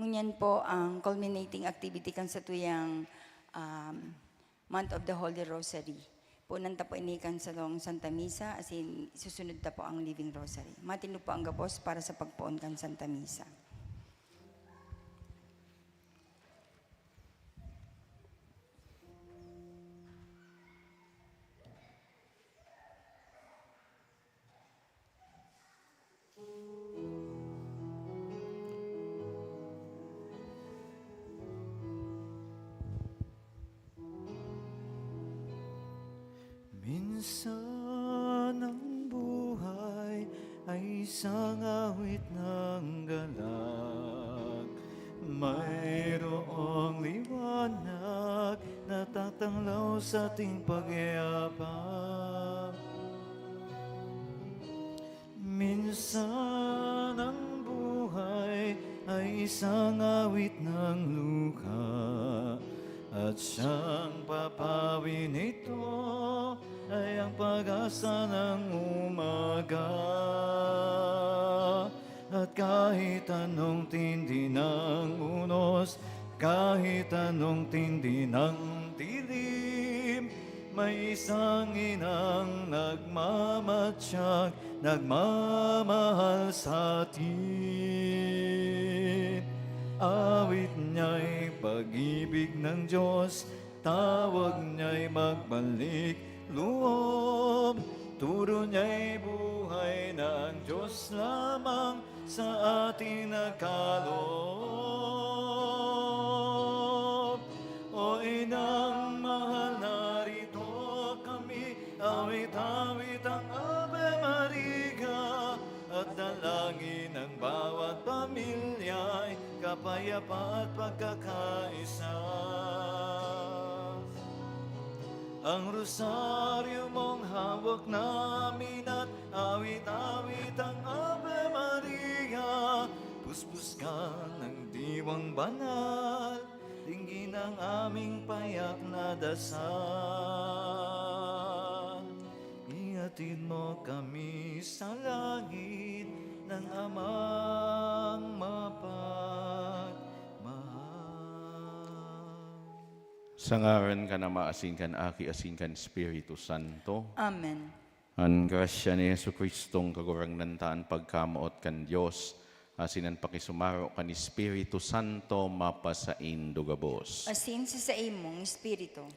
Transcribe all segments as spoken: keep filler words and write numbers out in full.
Ngunyan po ang culminating activity kan satuyang, um, Month of the Holy Rosary. Punan ta po ini kan satong Santa Misa, asin susunod ta po ang Living Rosary. Matindog po ang gabos para sa pagpoon kan Santa Misa. Minsan ang buhay ay isang awit ng galak. Mayroong liwanag na tatanglaw sa ating pagyabang. Minsan ang buhay ay isang awit ng luha, at siyang papawi nito ay ang pag-asa ng umaga. At kahit anong tindi ng unos, kahit anong tindi ng dilim, may isang inang nagmamatsyag, nagmamahal sa atin. Awit niya'y pag-ibig ng Diyos, tawag niya'y magbalik loob, turo niya'y buhay na ang Diyos lamang sa atin nagkaloob. O Inang mahal, narito kami, awit-awit ang Ave Maria, at dalangin ng bawat pamilya'y kapayapaan at pagkakaisa. Ang rosaryo mong hawak namin at awit-awit ang Ave Maria, puspos ka ng diwang banal, dinggin ang aming payak na dasal. Ihatid mo kami sa langit ng Amang mapagmahal. Sa ngaran kan Ama, asin kan Aki, asin kan Espiritu Santo. Amen. An grasya ni Jesu-Cristong Kagurangnan ta, an pagkamoot kan Dios, asin an pakisumaro kan Espiritu Santo mapasaindo gabos. Asin sa saimong espiritu.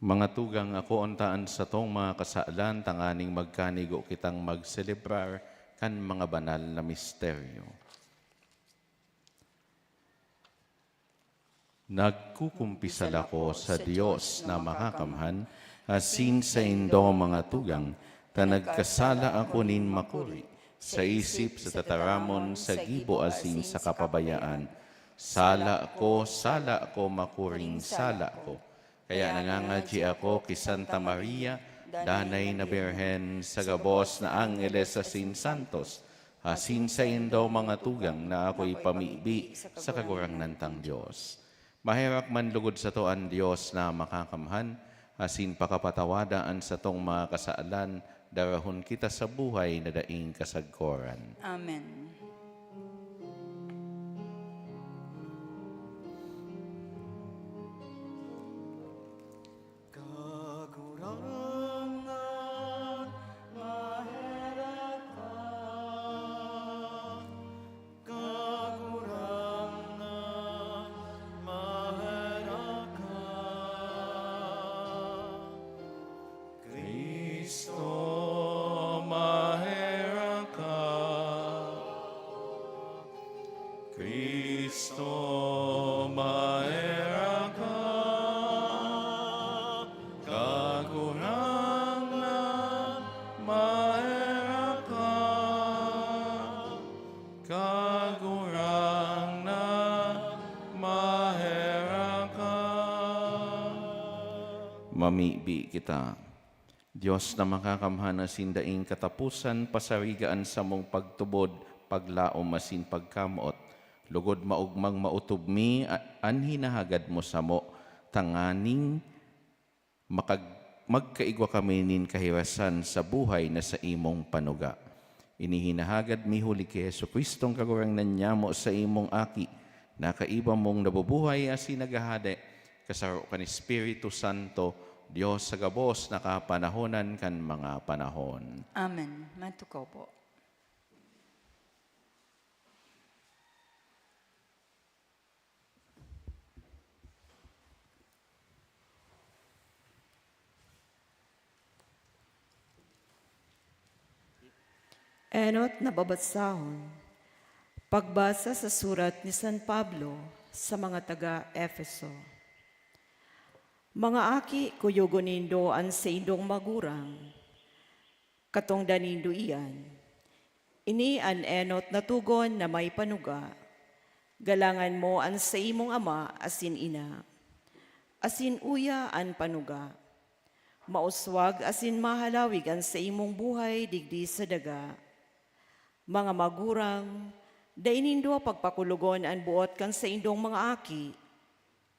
Mga tugang, akoon ta an satong mga kasalan tanganing magkanigo kitang magselebrar kan mga banal na misteryo. Nagkukumpisal ako sa Dios na Makakamhan, asin saindo, mga tugang, ta nagkasala ako nin makuri, sa isip, sa tataramon, sa gibo, asin sa kapabayaan. Sala ko, sala ko, makuring sala ko. Kaya nangangadyi ako ki Santa Maria, Danay na Birhen, sa gabos na angheles asin santos, asin saindo, mga tugang, na ako ipamibi sa Kagurangnan tang Dios. Maherak man lugod sato an Dios na Makakamhan, asin pakapatawada an satong mga kasalan, darahon kita sa buhay na daing kasagkoran. Amen. Kagurangnan, maherak ka. Kagurangnan, maherak ka. Cristo, maherak ka. Cristo, maherak ka. Kagurangnan, maherak ka. Kagurangnan, maherak ka. Mamibi kita. Dios na Makakamhan asin daing kataposan, pasariga an samong pagtubod, paglaom asin pagkamoot. Lugod maogmang maotob mi a-, an hinahagad mo samo, tanganing makag-, magkaigwa kami nin kahirasan sa buhay na saimong panuga. Ini hinahagad mi huli ki Jesu-Cristong Kagurangnan nyamo, saimong Aki, na kaiba mong nabubuhay asin naghahade, kasaro kan Espiritu Santo, Dios sa gabos na kapanahonan kan mga panahon. Amen. Matukaw po. Enot na babasahon. Pagbasa sa surat ni San Pablo sa mga taga Efeso. Mga aki, kuyogon nindo an saindong magurang. Katongdan nindo iyan. Ini an enot na togon na may panuga: Galangan mo an saimong ama asin ina. Asin uya an panuga: Mauswag asin mahalawig an saimong buhay digdi sa daga. Mga magurang, dai nindo pagpakulogon an boot kan saindong mga aki,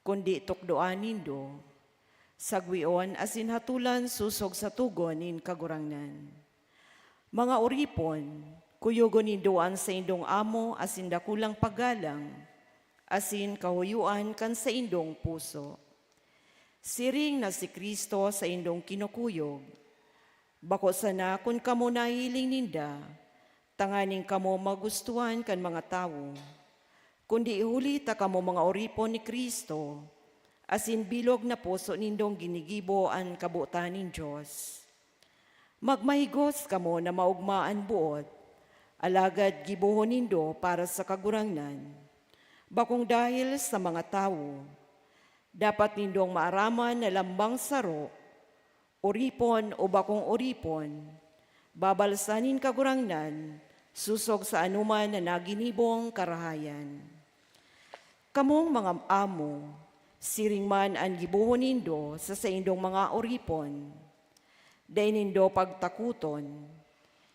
kundi tukdoan nindo, sagwion asin hatolan sosog sa togon nin Kagurangnan. Mga oripon, kuyogon nindo an saindong amo asin dakulang paggalang asin kahoyoan kan saindong puso. Siring na si Cristo saindong kinukuyog. Bako sana kun kamo nahihiling ninda, tanganing kamo magustuhan kan mga tawo, kundi huli ta kamo mga oripon ni Cristo, asin bilog na puso nindong ginigibo an kabotan nin Dios. Magmahigos kamo na maogma an boot, alagad gibohon nindo para sa Kagurangnan, bakong dahel sa mga tawo. Dapat nindong maaraman na lambang saro, oripon o bakong oripon, babalsan nin Kagurangnan sosog sa anoman na naginibong karahayan. Kamong mga amo, siring man an gibohon nindo sa saindong mga oripon. Dai nindo pagtakoton.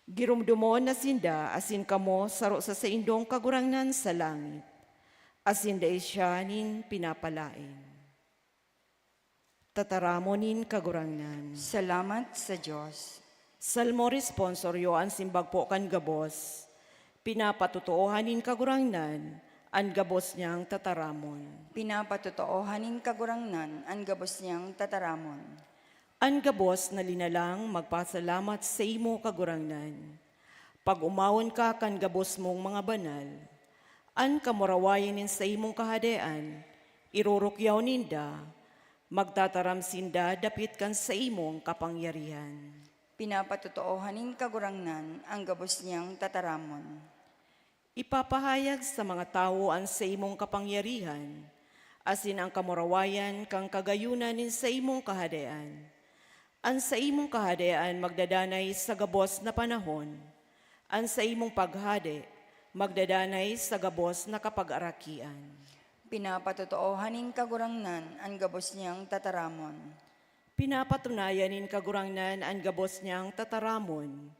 Giromdomon na sinda asin kamo saro sa saindong Kagurangnan sa langit, asin dai siya nin pinapalaen. Tataramon nin Kagurangnan. Salamat sa Dios. Salmo responsorio, an simbag po kan gabos. Pinapatotoohan nin Kagurangnan an gabos niyang tataramon. Pinapatotoohan nin Kagurangnan an gabos niyang tataramon. An gabos na linalang magpasalamat saimo, Kagurangnan. Pag-omawon ka kan gabos mong mga banal, an kamurawayan nin saimong kahadean irurukyaw ninda, magtataram sinda dapit kan saimong kapangyarihan. Pinapatotoohan nin Kagurangnan an gabos niyang tataramon. Ipapahayag sa mga tawo an saimong kapangyarihan, asin an kamurawayan kan kagayonan nin saimong kahadean. An saimong kahadean magdadanay sa gabos na panahon, an saimong paghade magdadanay sa gabos na kapagarakian. Pinapatotoohan nin Kagurangnan an gabos niyang tataramon. Pinapatunayan nin Kagurangnan an gabos niyang tataramon,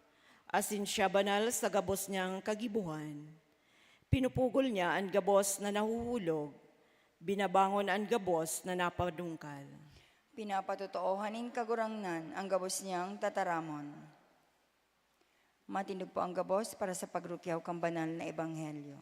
asin siya banal sa gabos niyang kagibohan. Pinupugol niya an gabos na nahuhulog, binabangon an gabos na napadungkal. Pinapatotoohan nin Kagurangnan an gabos niyang tataramon. Matindog po ang gabos para sa pagrukyaw kan banal na ebanghelyo.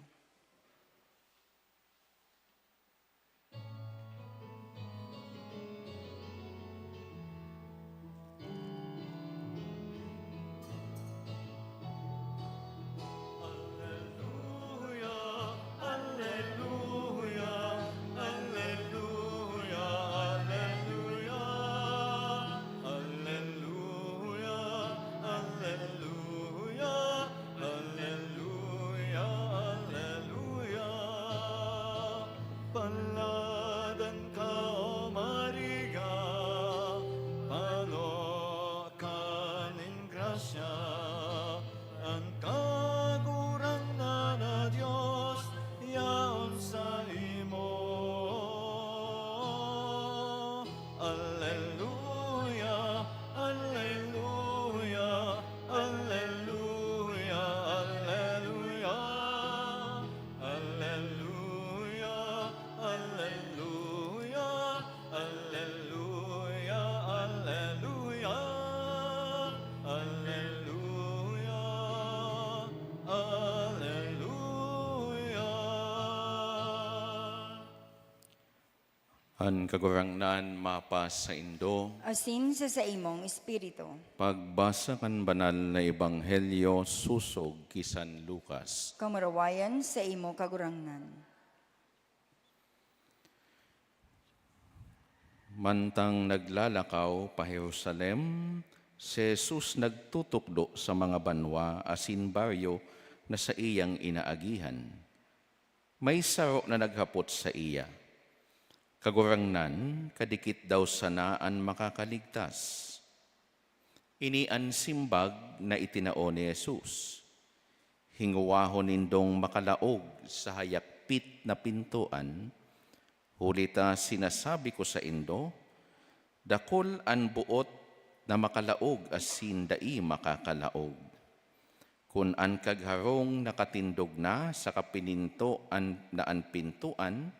An Kagurangnan mapasaindo. Asin sa saimong espiritu. Pagbasa kan Banal na Ebanghelyo sosog ki San Lucas. Kamurawayan sa imo, Kagurangnan. Mantang naglalakaw pa Jerusalem, si Jesus nagtutukdo sa mga banwa asin baryo na saiyang inaagihan. May saro na naghapot saiya, "Kagurangnan, kadikit daw sana an makakaligtas?" Ini an simbag na itinao ni Jesus, "Hingowahon nindong makalaog sa hayakpit na pintoan, huli ta sinasabi ko saindo, dakul an boot na makalaog asin dai makakalaog." Kun an kagharong nakatindog na saka pininto an, na an pintoan,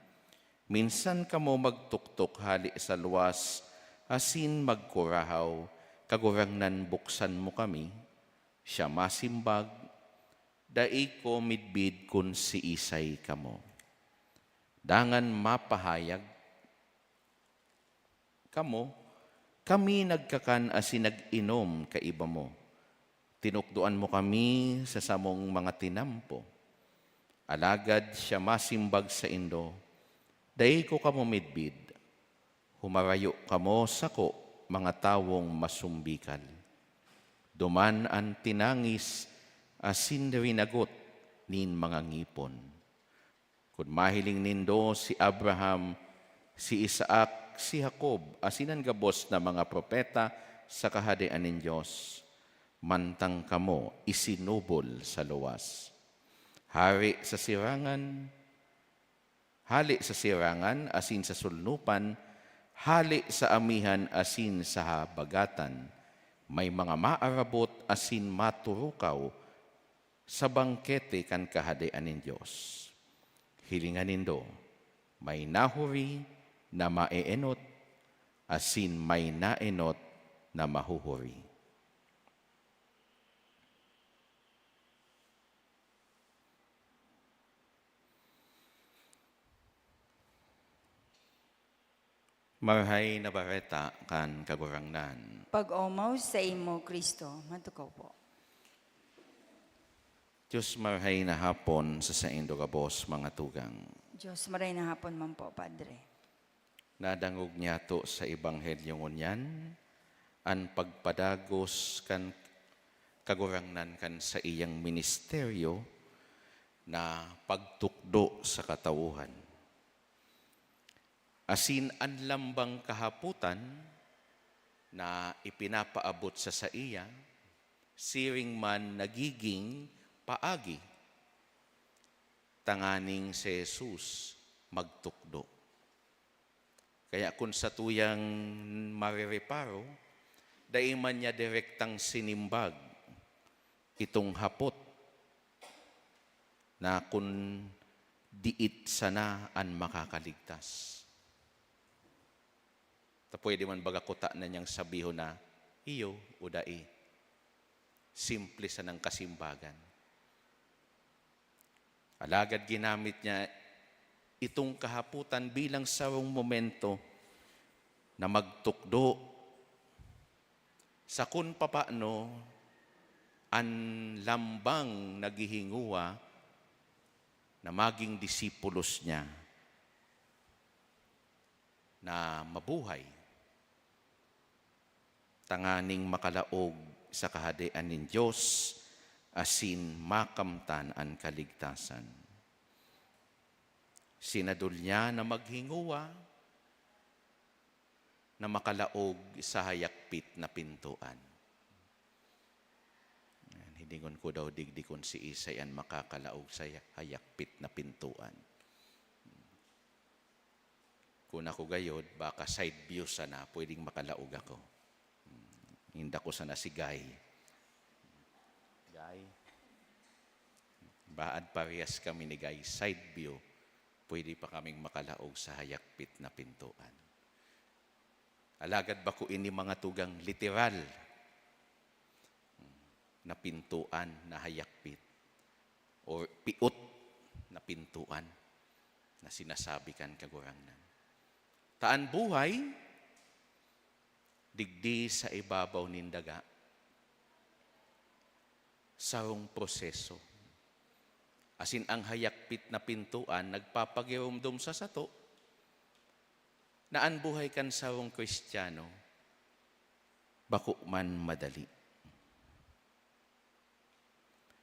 minsan kamo magtuktok hale sa luwas asin magkurahaw, "Kagurangnan, buksan mo kami." Siya masimbag, "Dai ko midbid kun siisay kamo." Dangan mapahayag kamo, "Kami nagkakan asin nag-inom kaiba mo. Tinukdoan mo kami sa samong mga tinampo." Alagad siya masimbag saindo, "Dai ko kamo midbid. Humarayo kamo sako, mga tawong masumbikal." Duman an tinangis asin rinagot nin mga ngipon. Kun mahiling nindo si Abraham, si Isaac, si Jacob, asin an gabos na mga propeta sa Kahadean nin Dios, mantang kamo isinubol sa luwas. Hale sa sirangan, hale sa sirangan asin sa sulnupan, hale sa amihan asin sa habagatan, may mga maarabot asin maturukaw sa bangkete kan Kahadean nin Dios. Hilinga nindo, may nahuri na maeenot, asin may naenot na mahuhuri. Marahay na Bareta kan Kagurangnan. Pag-omaw saimo, Cristo. Matukaw po. Diyos, marahay na hapon sa saindo gabos, mga tugang. Diyos, marahay na hapon man po, Padre. Nadangog niyato sa Ebanghelyo ngunyan an pagpadagos kan Kagurangnan kan saiyang ministeryo na pagtukdo sa katawhan. Asin an lambang kahapotan na ipinapaabot sa saiya, siring man nagiging paagi, tanganing si Jesus magtukdo. Kaya kun satuyang marereparo, dai man niya direktang sinimbag itong hapot na kun diit sana an makakaligtas. Ta pwede man baga kuta na niyang sabihon na iyo o dai. Simple sanang kasimbagan. Alagad ginamit niya itong kahapotan bilang sarong momento na magtukdo sa kun papaano an lambang naghihingowa na maging disipulos niya na mabuhay, tanganing makalaog sa Kahadean nin Dios asin makamtan an kaligtasan. Sinadol niya na maghingowa na makalaog sa hayakpit na pintoan. Ayan, hilingon ko daw digdi kun siisay an makakalaog sa haya-, hayakpit na pintoan. Kun ako gayod, baka side view sana, pwedeng makalaog ako. Hmm, inda ko sana si Guy. Guy, baad parehas kami ni Guy, side view, pwede pa kaming makalaog sa hayakpit na pintoan. Alagad bako ini, mga tugang, literal na pintoan na hayakpit o piot na pintoan na sinasabi kan Kagurangnan. Ta an buhay, digdi sa ibabaw nin daga, sarong proseso. Asin ang hayakpit na pintoan nagpapagiromdom sa sato na an buhay kan sarong Kristiyano bako man madali.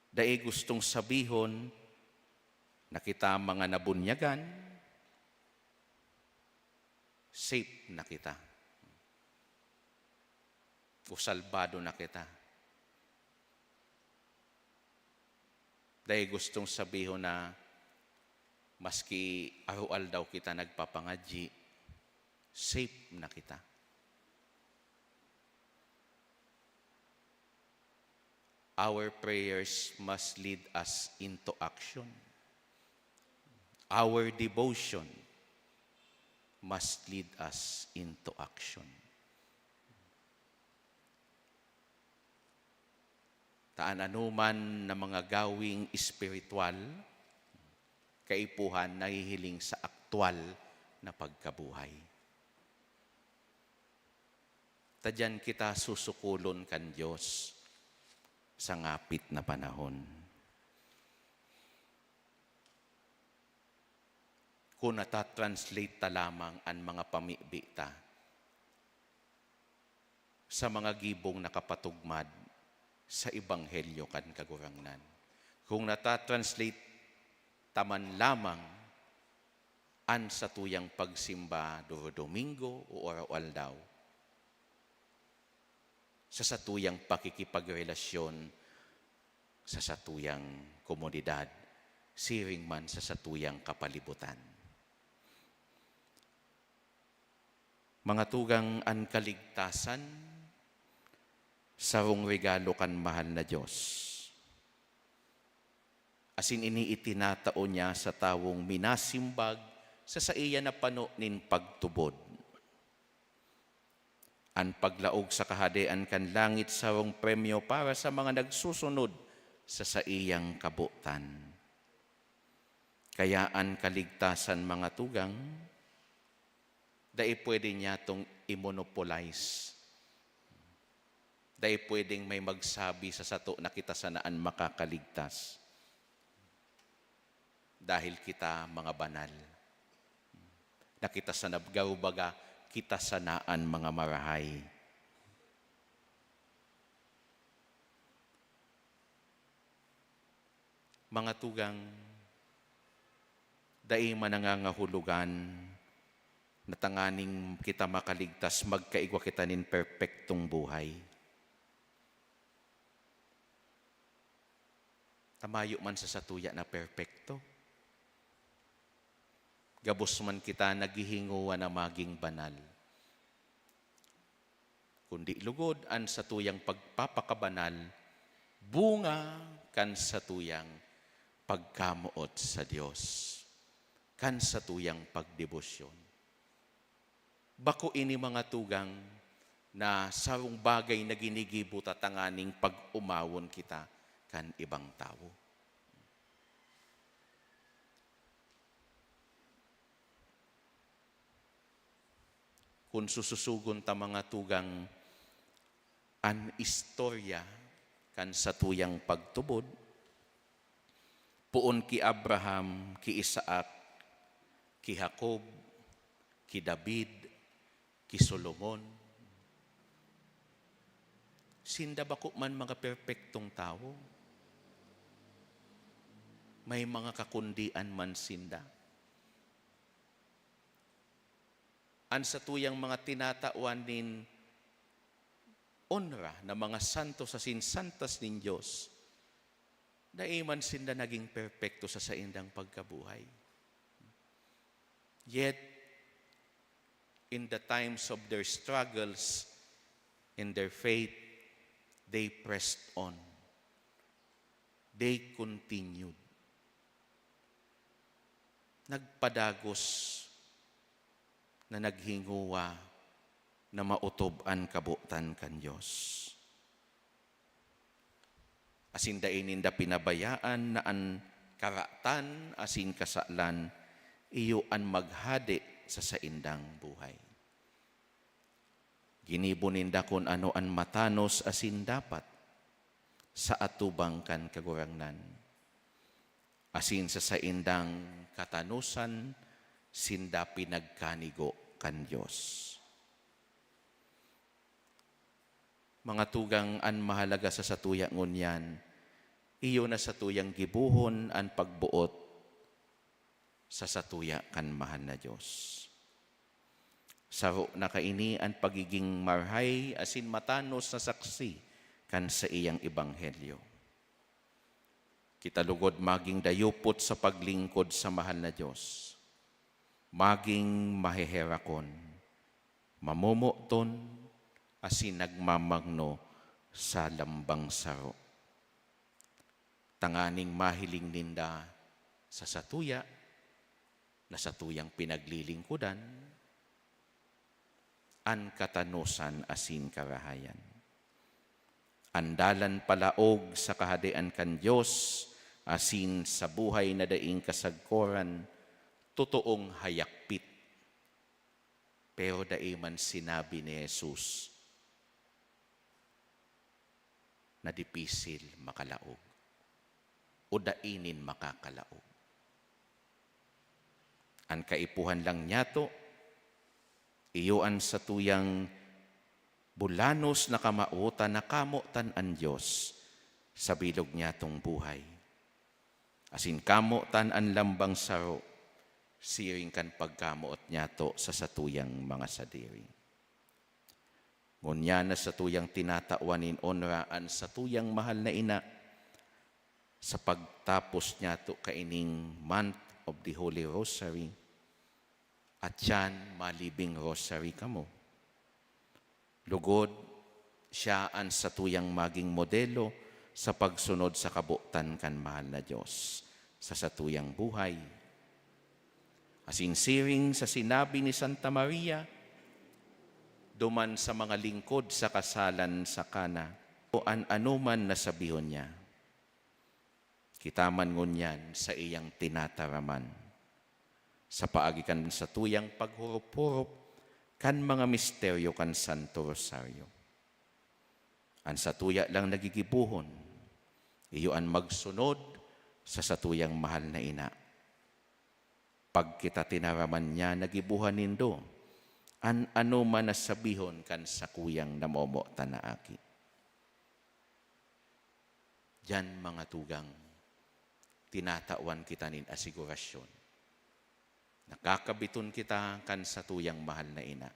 Dai gustong sabihon na kita mga nabunyagan, safe na kita, o salbado na kita. Dai gustong sabihon na maski aroaldaw kita nagpapangadyi, safe na kita. Our prayers must lead us into action. Our devotion must lead us into action. Ta an anoman na mga gawing espiritual, kaipuhan nahihiling sa aktual na pagkabuhay. Ta diyan kita susukulon kan Dios sa ngapit na panahon. Kun nata-translate ta lamang an mga pamibi ta sa mga gibong nakapatugmad sa ebanghelyo kan Kagurangnan, kun nata-translate ta man lamang an satuyang pagsimba doro Domingo o araw-aldaw, sa satuyang pakikipagrelasyon sa satuyang komunidad, siring man sa satuyang kapalibutan. Mga tugang, an kaligtasan, sarong regalo kan mahal na Dios. Asin ini itinatao niya sa tawong minasimbag sa saiya na pano nin pagtubod. An paglaog sa Kahadean kan langit sarong premyo para sa mga nagsusunod sa saiyang kabotan. Kaya an kaligtasan, mga tugang, dai pwede niyatong i-monopolize. Dai pwedeng may magsabi sa sato na kita sana an makakaligtas. Dahil kita mga banal. Na kita sana, garo baga, kita sana an mga marahay. Mga tugang, dai man nangangahulugan na tanganing kita makaligtas, magkaigwa kita nin perpektong buhay. Ta mayo man sa satuya na perpekto. Gabos man kita naghihingowa na magin banal. Kundi lugod an satuyang pagpapakabanal, bunga kan satuyang pagkamoot sa Dios, kan satuyang pagdebosyon. Bako ini, mga tugang, na sarong bagay na ginigibo ta tanganing pag-omawon kita kan ibang tawo. Kun sususugon ta, mga tugang, an istorya kan satuyang pagtubod, poon ki Abraham, ki Isaac, ki Jacob, ki David, ki Solomon, sinda bako man mga perpektong tawo. May mga kakundian man sinda. An satuyang mga tinatawan nin onra na mga santos asin santas nin Dios, dai man sinda naging perpekto sa saindang pagkabuhay. Yet, in the times of their struggles in their faith, they pressed on. They continued. Nagpadagos na naghingowa na maotob an kabotan kan Dios. Asin dai ninda pinabayaan na an karatan asin kasalan iyo an maghade sa saindang buhay. Ginibo ninda kun ano an matanos asin dapat sa atubang kan Kagurangnan, asin sa saindang katanosan sinda pinagkanigo kan Dios. Mga tugang, an mahalaga sa satuya ngunyan, iyo na satuyang gibohon an pagboot sa satuya kan mahal na Dios. Saro na kaini an pagiging marhay asin matanos na saksi kan saiyang ebanghelyo. Kita lugod maging dayupot sa paglingkod sa mahal na Dios, maging maheherakon, mamomoton, asin nagmamangno sa lambang saro, tanganing mahiling ninda sa satuya na satuyang pinaglilingkodan an katanosan asin karahayan. An dalan palaog sa Kahadean kan Dios asin sa buhay na daing kasagkoran, totoong hayakpit. Pero dai man sinabi ni Jesus na dipisil makalaog o dai nin makakalaog. An kaipuhan lang niyato, iyo an satuyang bulanos na kamawot ta na kamotan an Dios sa bilog niyatong buhay, asin kamotan an lambang saro siring kan pagkamoot niyato sa satuyang mga sadiri. Ngunyan na satuyang tinatawan nin onra an satuyang mahal na ina, sa pagtapos niyato kaining Month of the Holy Rosary, at siyan, ma-living rosary kamo. Lugod, siya an satuyang maging modelo sa pagsunod sa kabotan kan mahal na Dios sa satuyang buhay. Asin siring sa sinabi ni Santa Maria, duman sa mga lingkod sa kasalan sa Cana, o an anoman na sabihon niya. Kita man ngunyan saiyang tinataraman sa paagi kan satuyang paghurup-hurup kan mga misteryo kan Santo Rosario. An satuya lang nagigibohon, iyo an magsunod sa satuyang mahal na ina. Pag kita tinaraman niya, nagibohan nindo an anoman na sabihon kan sakuyang namomotan na aki. Diyan, mga tugang, tinatawan kita nin asigurasyon. Nakakabiton kita kan satuyang mahal na ina.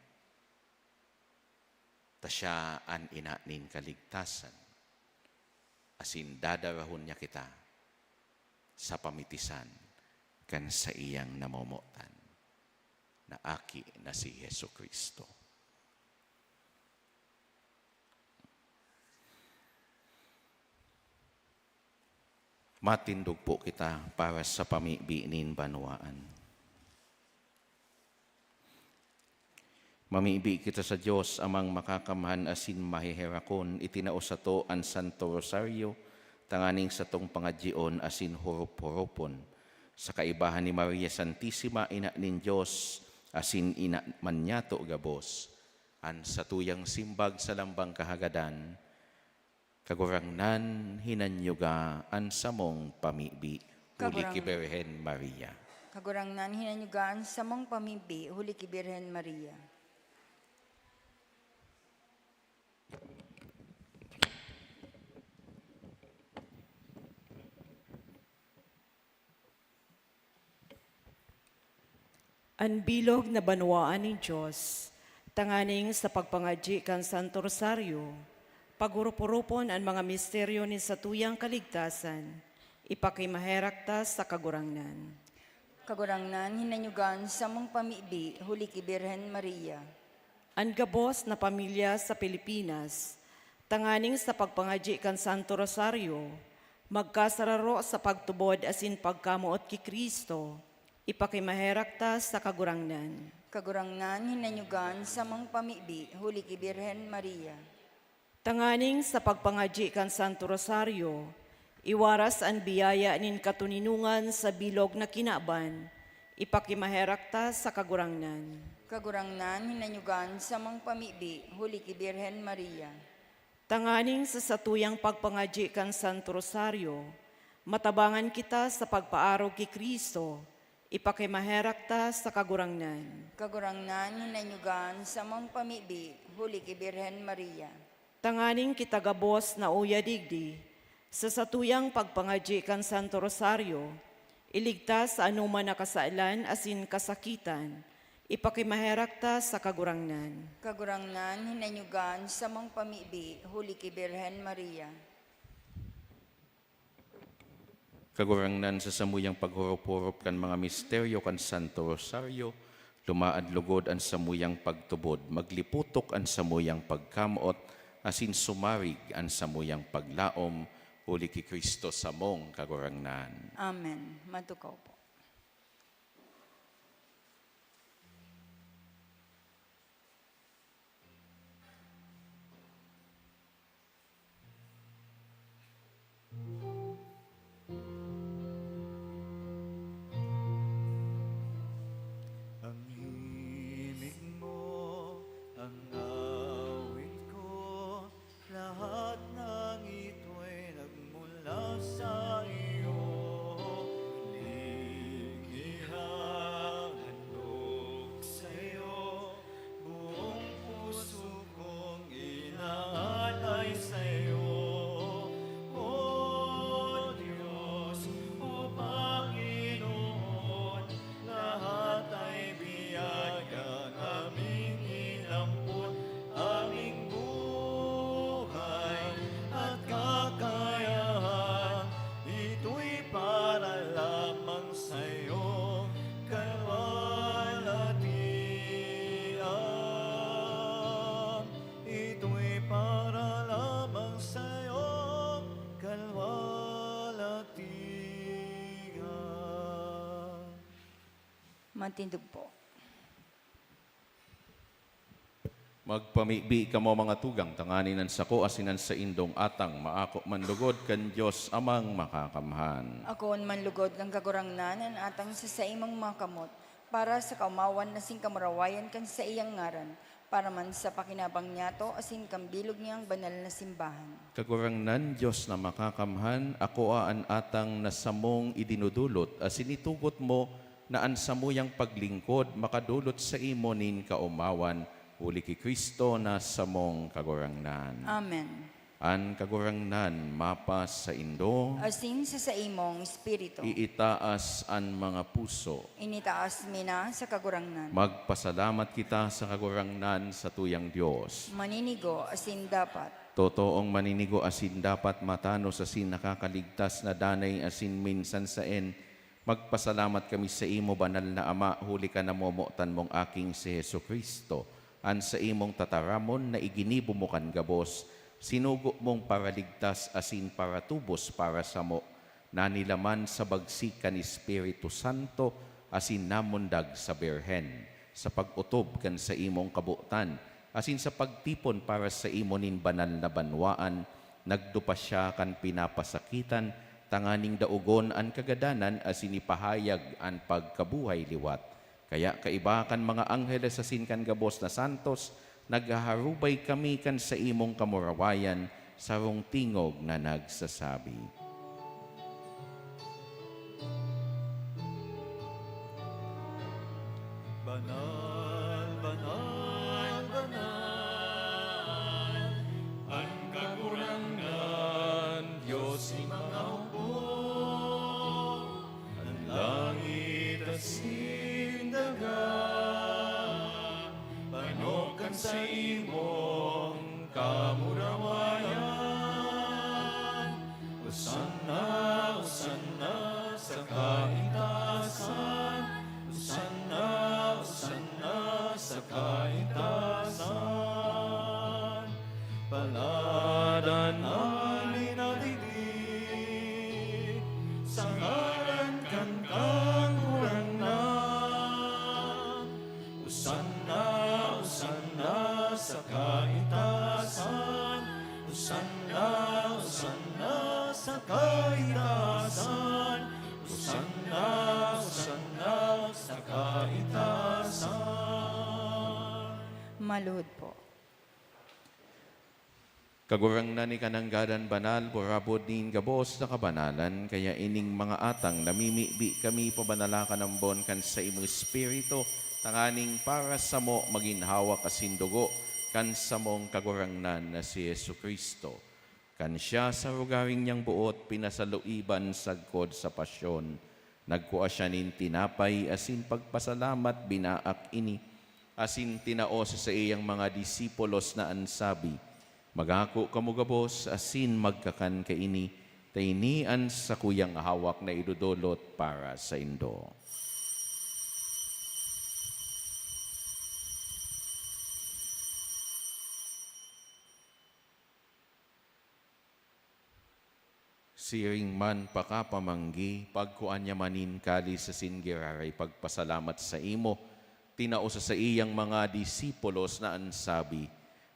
Ta siya an ina nin kaligtasan, asin dadarahon niya kita sa pamitisan kan saiyang namomotan na Aki na si Jesu-Cristo. Matindog po kita para sa pamibi nin banwaan. Mamibi kita sa Dios, Amang makakamhan asin maheherakon, itinao sato an Santo Rosario tanganing satong pangadyion asin hurup-hurupon. Sa kaibahan ni Maria Santisima, Ina nin Dios, asin Ina man niyato gabos, an satuyang simbag sa lambang kahagadan, Kagurangnan, hinanyuga an samong pamibi huli ki Kagurang- Birhen Maria. Kagurangnan, hinanyuga an samong pamibi huli ki Birhen Maria. An bilog na banwaan nin Dios, tanganing sa pagpangadyi kan Santo Rosario, paghurup-hurupon an mga misteryo nin satuyang kaligtasan, ipakimaherak ta sa Kagurangnan. Kagurangnan, hinanyuga an samong pamibi huli ki Birhen Maria. An gabos na pamilya sa Pilipinas, tanganing sa pagpangadyi kan Santo Rosario, magkasararo sa pagtubod asin pagkamoot ki Cristo, ipakimaherak ta sa Kagurangnan. Kagurangnan, hinanyuga an samong pamibi huli ki Birhen Maria. Tanganing sa pagpangadyi kan Santo Rosario, iwaras an biyaya nin katoninongan sa bilog na kinaban, Ipakimaherak ta sa Kagurangnan. Kagurangnan, hinanyugan samong pamibi, huli ki Birhen Maria. Tanganing sa satuyang pagpangadyi kan Santo Rosario, matabangan kita sa pagpaarog ki Cristo, ipakimaherak ta sa Kagurangnan. Kagurangnan, hinanyugan samong pamibi, huli ki Birhen Maria. Tanganing kita gabos na uya digdi, sa satuyang pagpangadyi kan Santo Rosario, iligtas sa anoman na kasalan asin kasakitan, ipakimaherak ta sa Kagurangnan. Kagurangnan, hinanyugan samong pamibi, huli ki Birhen Maria. Kagurangnan, sa samuyang paghurop-hurop kan mga misteryo kan Santo Rosario, lumaad lugod an samuyang pagtubod, magliputok an samuyang pagkamoot, asin sumarig an samuyang paglaom, huli ki Cristo samong Kagurangnan. Amen. Matukaw po. Ang himig mo, ang awit ko, lahat ng ito'y nagmula sa iyo. Huling ihahandog sa iyo, buong puso kong inaalay sa iyo. O Diyos, o Panginoon, lahat ay biyaya ng aming inampon, aming buhay at kakayahan. Ito'y para lamang sa iyo, kalwalatian. Ito'y para lamang sa iyo, kalwalatian. Matindog po. Magpamibi kamo, mga tugang, tanganing an sako asin an saindong atang maako man lugod kan Dios Amang Makakamhan. Akoon man lugod kan Kagurangnan an atang sa saimong mga kamot, para sa kaomawan asin kamurawayan kan saiyang ngaran, para man sa pakinabang niyato asin kan bilog niyang banal na simbahan. Kagurangnan, Dios na Makakamhan, akoa an atang na samong idinudulot asin itugot mo na an samuyang paglingkod makadolot saimo nin kaomawan, huli ki Cristo na samong Kagurangnan. Amen. An Kagurangnan mapasaindo. Asin sa saimong espiritu. Iitaas an mga puso. Initaas mi na sa Kagurangnan. Magpasalamat kita sa Kagurangnan, satuyang Dios. Maninigo asin dapat. Totoong maninigo asin dapat, matanos asin nakakaligtas na danay asin minsan saen, magpasalamat kami saimo, banal na Ama, huli kan namomotan mong Aking si Jesu-Cristo, an saimong tataramon na iginibo mo kan gabos, sinugo mong paraligtas asin paratubos para samo, nanilaman sa bagsik kan Espiritu Santo, asin namundag sa Birhen, sa pag-otob kan saimong kabotan, asin sa pagtipon para saimo nin banal na banwaan, nagdupa siya kan pinapasakitan, tanganing daogon an kagadanan asin ipahayag an pagkabuhay liwat. Kaya kaiba kan mga angheles asin kan gabos na santos, naghaharubay kami kan saimong kamurawayan, sarong tingog na nagsasabi, "Banal, banal, banal, an Kagurangnan, Dios nin mga hukbo. An langit asin daga, pano kan saimong kamurawayan. Hosanna, Hosanna sa kaitaasan. Hosanna, Hosanna sa kaitaasan. Palad an nagdigdi sa ngaran kan Kagurangnan. Hosanna, Hosanna sa kaitaasan. Hosanna, Hosanna sa kaitaasan. Hosanna, Hosanna sa Maluhod po. Kagurangnan, ika nanggadan banal, burabod nin gabos na kabanalan, kaya ining mga atang namimibi kami pabanala kan ambon kan saimong Espiritu, tanganing para samo magin hawak asin dugo kan samong Kagurangnan na si Jesu-Cristo. Kan siya sa rogaring niyang boot pinasaluiban sagkod sa pasyon, nagkua siya nin tinapay asin pagpasalamat, binaak ini, asin tinao sa saiyang mga disipulos na an sabi, "Magako kamo gabos asin magkakan kaini, ta ini an sakuyang hawak na idodolot para saindo." Siring man pakapamanggi, pagkua niya man nin kalis asin giraray pagpasalamat saimo, tinao sa saiyang mga disipulos na an sabi,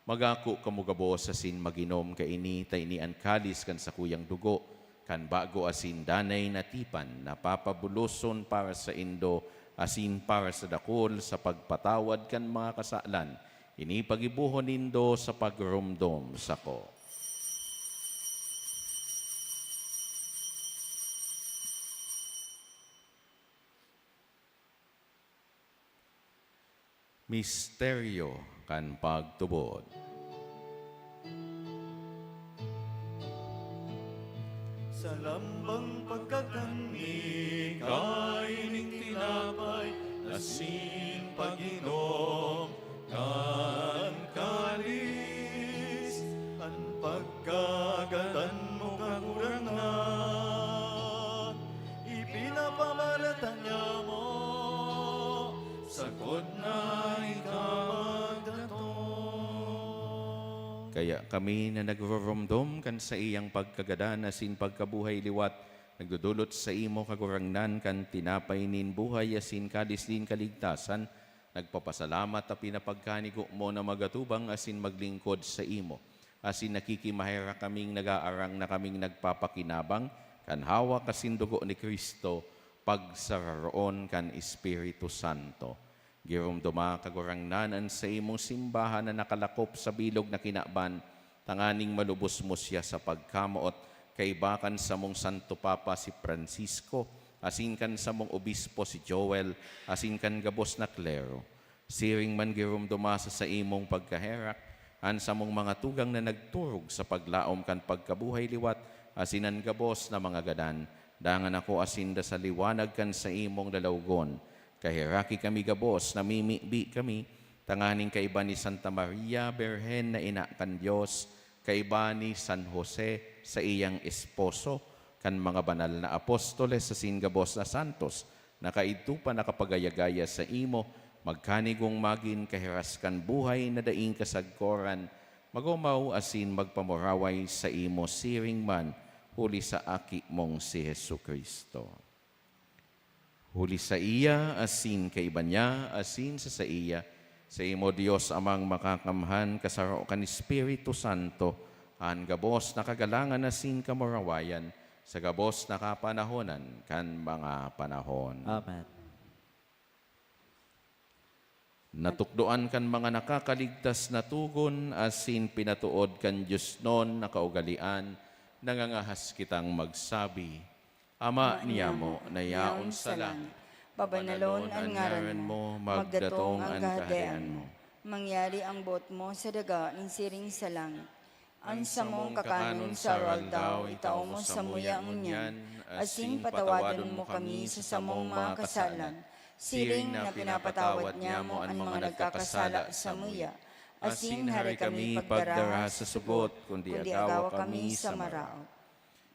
"Magako kamo gabos asin mag-inom kaini, ta ini an kalis kan sakuyang dugo, kan bago asin danay na tipan, na papabuloson para saindo asin para sa dakul sa pagpatawad kan mga kasalan. Ini paggibohon nindo sa pagromdom sako." Misteryo kan pagtubod. Sa lambang pagkakan mi, kaining tinapay asin pag-inom kan kalis, an pagkagadan mo, Kagurangnan, ipinapamalata niamo, sagkod na ika magdatong. Kaya kami na nagroromdom kan saiyang pagkagadan asin pagkabuhay liwat, nagdodolot saimo, Kagurangnan, kan tinapay nin buhay asin kalis nin kaligtasan, nagpapasalamat ta pinapagkanigo mo na magatubang asin maglingkod saimo. Asin nakikimaherak kaming nag-aarang na kaming nagpapakinabang kan hawak asin dugo ni Cristo, pagsararoon kan Espiritu Santo. Giromdoma, Kagurangnan, an saimong simbahan na nakalakop sa bilog na kinaban, tanganing malubos mo siya sa pagkamoot, kaiba kan samong Santo Papa si Francisco, asin kan samong obispo si Joel, asin kan gabos na klero. Siring man giromdoma sa saimong pagkaherak an samong mga tugang na nagturog sa paglaom kan pagkabuhay liwat, asin an gabos na mga gadan. Dangan ako asinda sa liwanag kan saimong lalawgon. Kaheraki kami gabos, namimibi kami, tanganing kaiba ni Santa Maria, Birhen na ina kan Dios, kaiba ni San Jose, saiyang esposo, kan mga banal na apostoles asin gabos na santos, na kaidto pa nakapagaya-gaya saimo, magkanigong magin kahiras kan buhay na daing kasagkoran, magomaw asin magpamuraway saimo siring man, huli sa Aki mong si Jesu-Cristo. Huli saiya, asin kaiba niya, asin sa saiya, saimo, Dios Amang Makakamhan, kasaro kan Espiritu Santo, an gabos na kagalangan asin kamurawayan, sa gabos na kapanahonan kan mga panahon. Amen. Natukdoan kan mga nakakaligtas na togon asin pinatood kan diosnon na kaugalean, nangangahas kitang magsabi, Ama niyamo na yaon sa langit, pabanalon an ngaran mo, magdatong an Kahadean mo. Mangyari ang boot mo sa daga nin siring sa langit. An samong kakanon sa aroaldaw, itao mo samuya ngunyan, asin patawadon mo kami sa samong mga kasalan, siring na pinapatawad niamo an mga nagkakasala samuya. Asin hare kami pagdaraha sa sugot, kundi agawa kami sa maraot.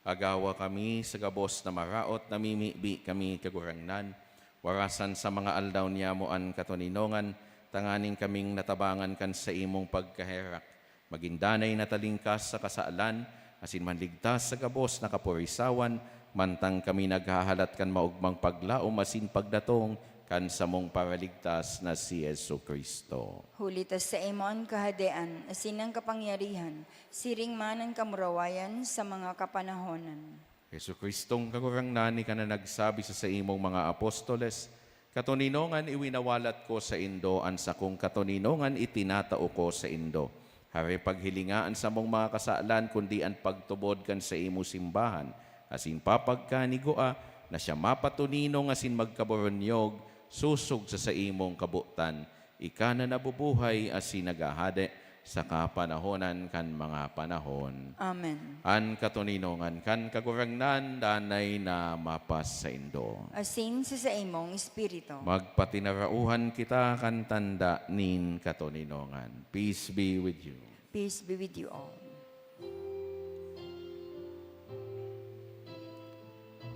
Agawa kami sa gabos na maraot, namimibi kami, Kagurangnan. Warasan sa mga aldaw niyamo an katoninongan, tanganing kaming natabangan kan saimong pagkaherak. Magin danay na talingkas sa kasalan, asin manligtas sa gabos na kapurisawan, mantang kami naghahalat kan maogmang paglaom asin pagdatong kan samong Paraligtas na si Jesu-Cristo. Huli ta saimo an kahadean asin an kapangyarihan, siring man an kamurawayan sa mga kapanahonan. Jesu-Cristong Kagurangnan, ika na nagsabi sa saimong mga apostoles, Katoninongan iwinawalat ko saindo, an sakong katoninongan itinatao ko saindo. Hare paghilinga an samong mga kasalan, kundi an pagtubod kan saimong simbahan, asin papagkanigua na siya mapatoninong asin magkaboronyog sosog sa saimong kabotan, ika na nabubuhay asin naghahade sa kapanahonan kan mga panahon. Amen. An katoninongan kan Kagurangnan danay na mapasaindo. Asin sa saimong espiritu. Magpatinarauhan kita kan tanda nin katoninongan. Peace be with you. Peace be with you all.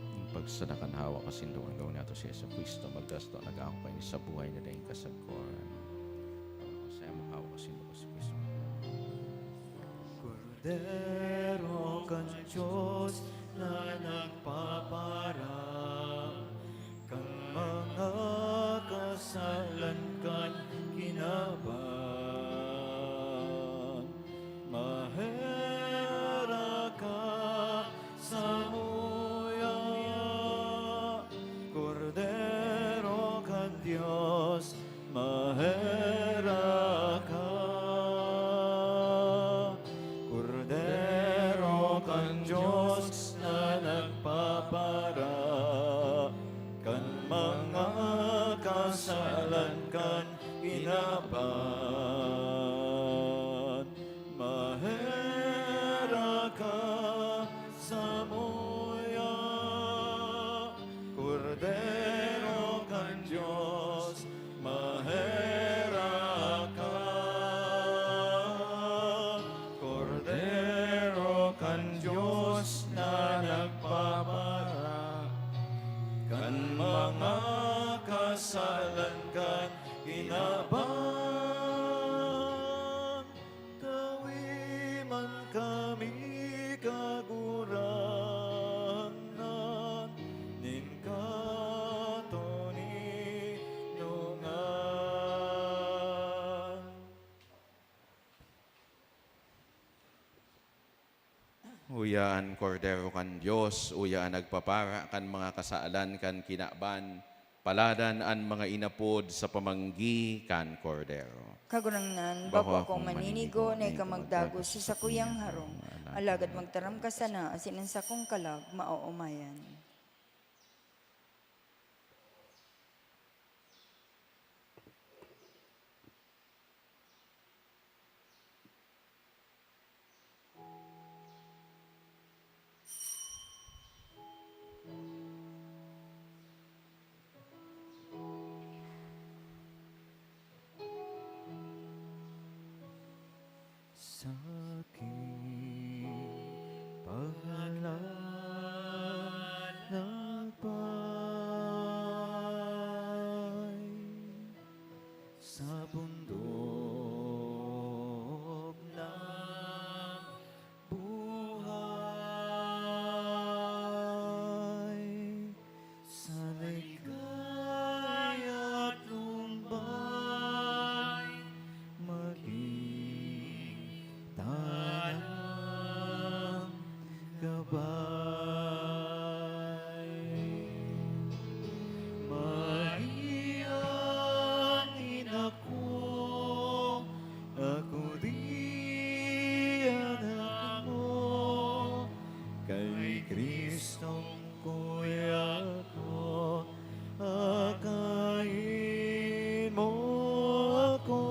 Ang pagsada kan hawak asin duwang gawin nato si Jesu-Cristo, magdasto nag-ako kayo sa buhay na daing kasagkoran. Saya mo hawak asin duwang si Cristo. Kordero kan Dios na nagpapara kan mga kasalan kan kinaban. Maherak ka samuya, Kordero kan Dios, maherak ka. Kordero kan Dios na nagpapara kan mga kasalan kan kinaban. Maherak ka samuya, Kordero kan Dios, maherak ka. Kordero kan Dios na nagpapara kan mga kasalan kan kinaban. Tawi man kami, Kagurangnan, nin katoninongan. Uya an Kordero kan Dios, uya an nagpapara kan mga kasalan kan kinaban. Paladan an mga inapod sa pamanggi kan Kordero. Kagurangnan, bako akong maninigo na ika magdagos sa sakuyang harong, alagad magtaram ka sana, asin an sakong kalag maoomayan. Sakit, paglalakbay sa bundok ng buhay. Sa ligaya at lumbay, maging tanang gabay. Maria, ina ko, ako di anak mo, kay Kristong Kuya ko, akayin mo ako.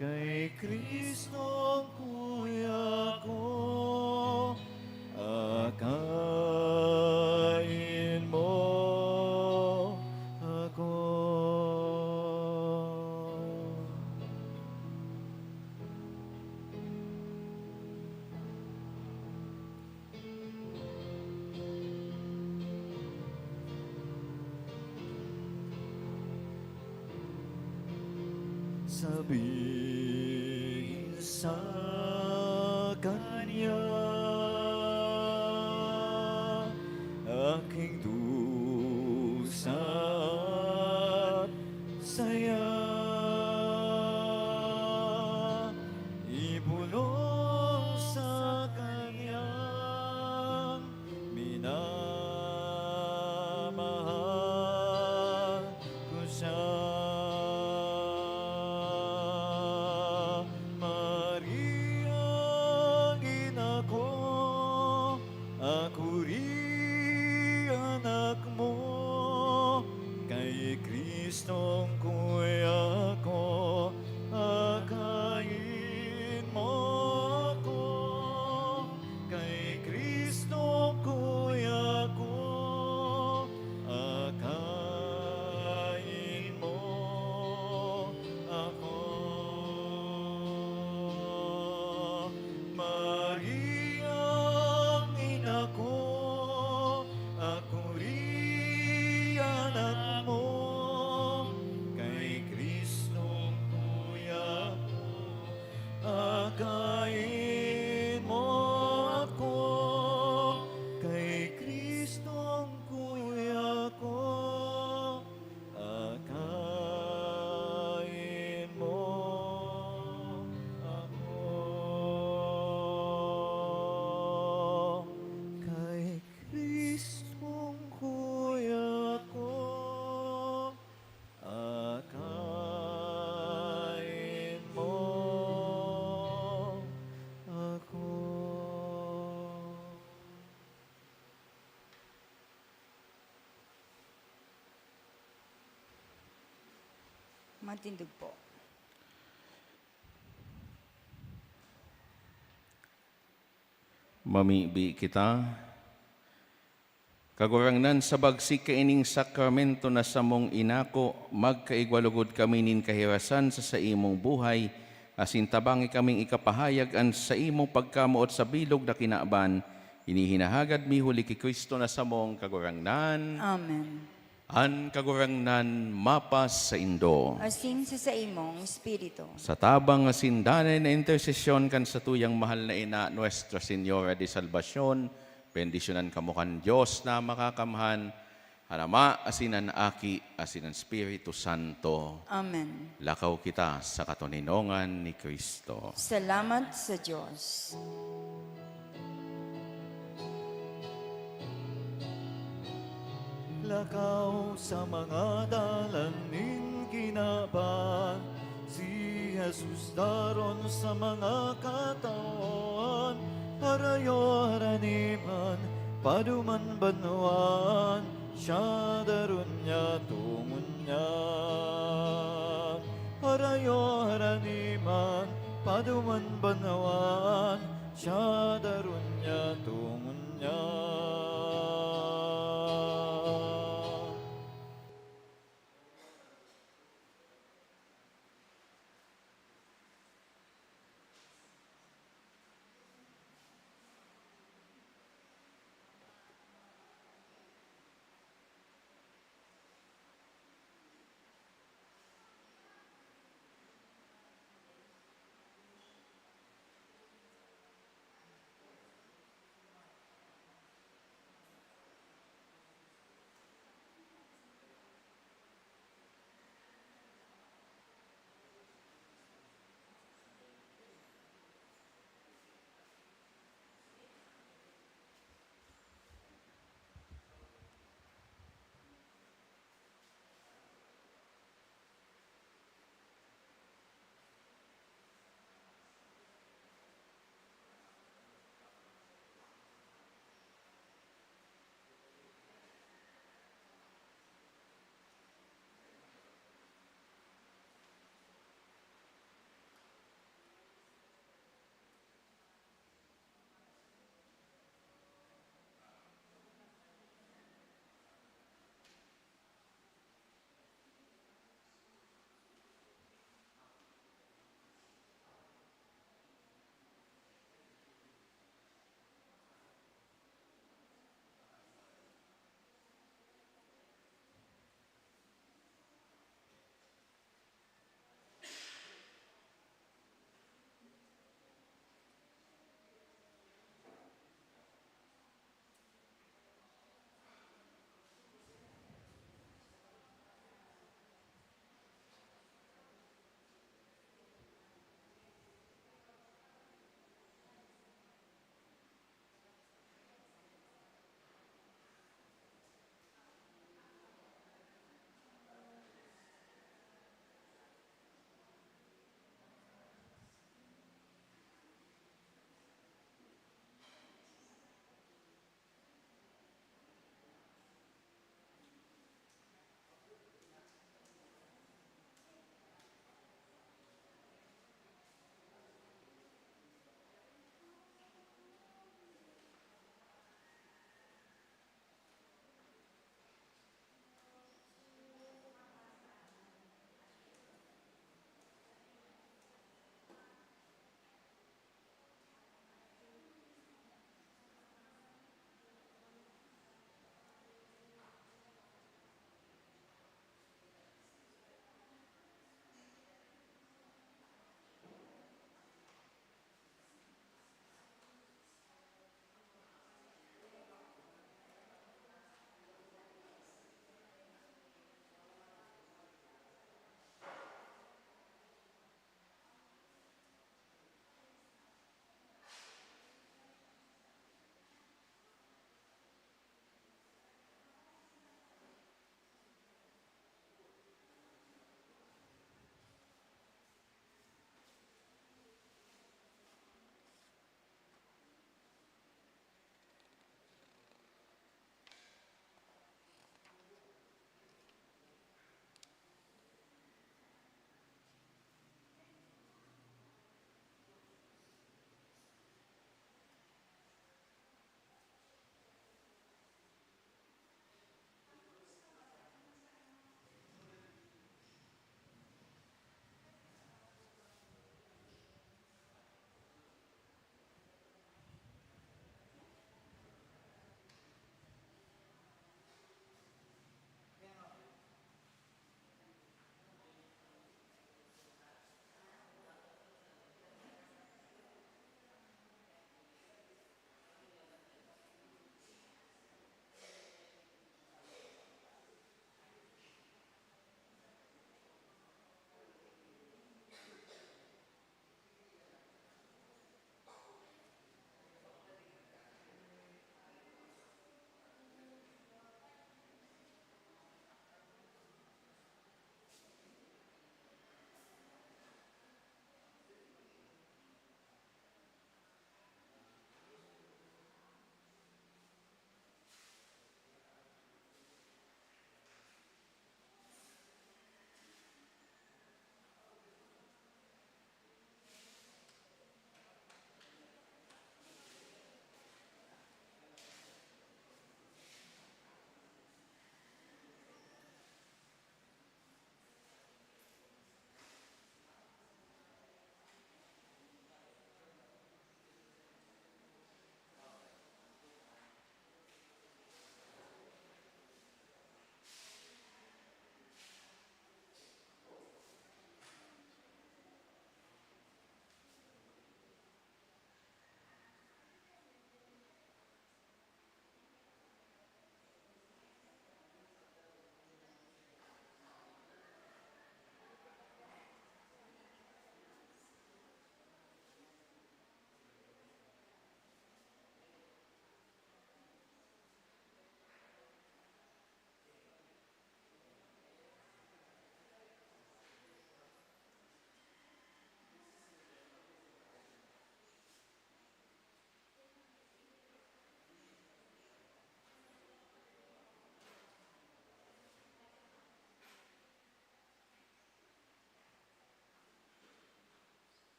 Kay Kristong Kuya ko, akayin mo ako. Sabihin sa kanya, aking dusa at saya. Ibulong sa kanyang minamahal. Matindog po. Mamibi kita. Kagurangnan, sa bagsik kaining sakramento na samong inako, magkaigwa lugod kami nin kahirasan sa saimong buhay, asin tabangi kaming ikapahayag an saimong pagkamoot sa bilog na kinaban. Ini hinahagad mi huli ki Cristo na samong Kagurangnan. Amen. An Kagurangnan mapasaindo. Asin sa saimong espiritu. Sa tabang asin danay na intersesyon kan satuyang mahal na Ina, Nuestra Señora de Salvacion, bendisyonan kamo kan Dios na Makakamhan, an Ama asin an Aki asin an Espiritu Santo. Amen. Lakaw kita sa katoninongan ni Cristo. Salamat sa Dios. Lakaw sa mga dalan nin kinaban, si Jesus daron sa mga katawan, harayo harani man, paduman banwaan, siya daron niya tongon niya. Harayo harani man, paduman banwaan, siya daron niya tongon niya.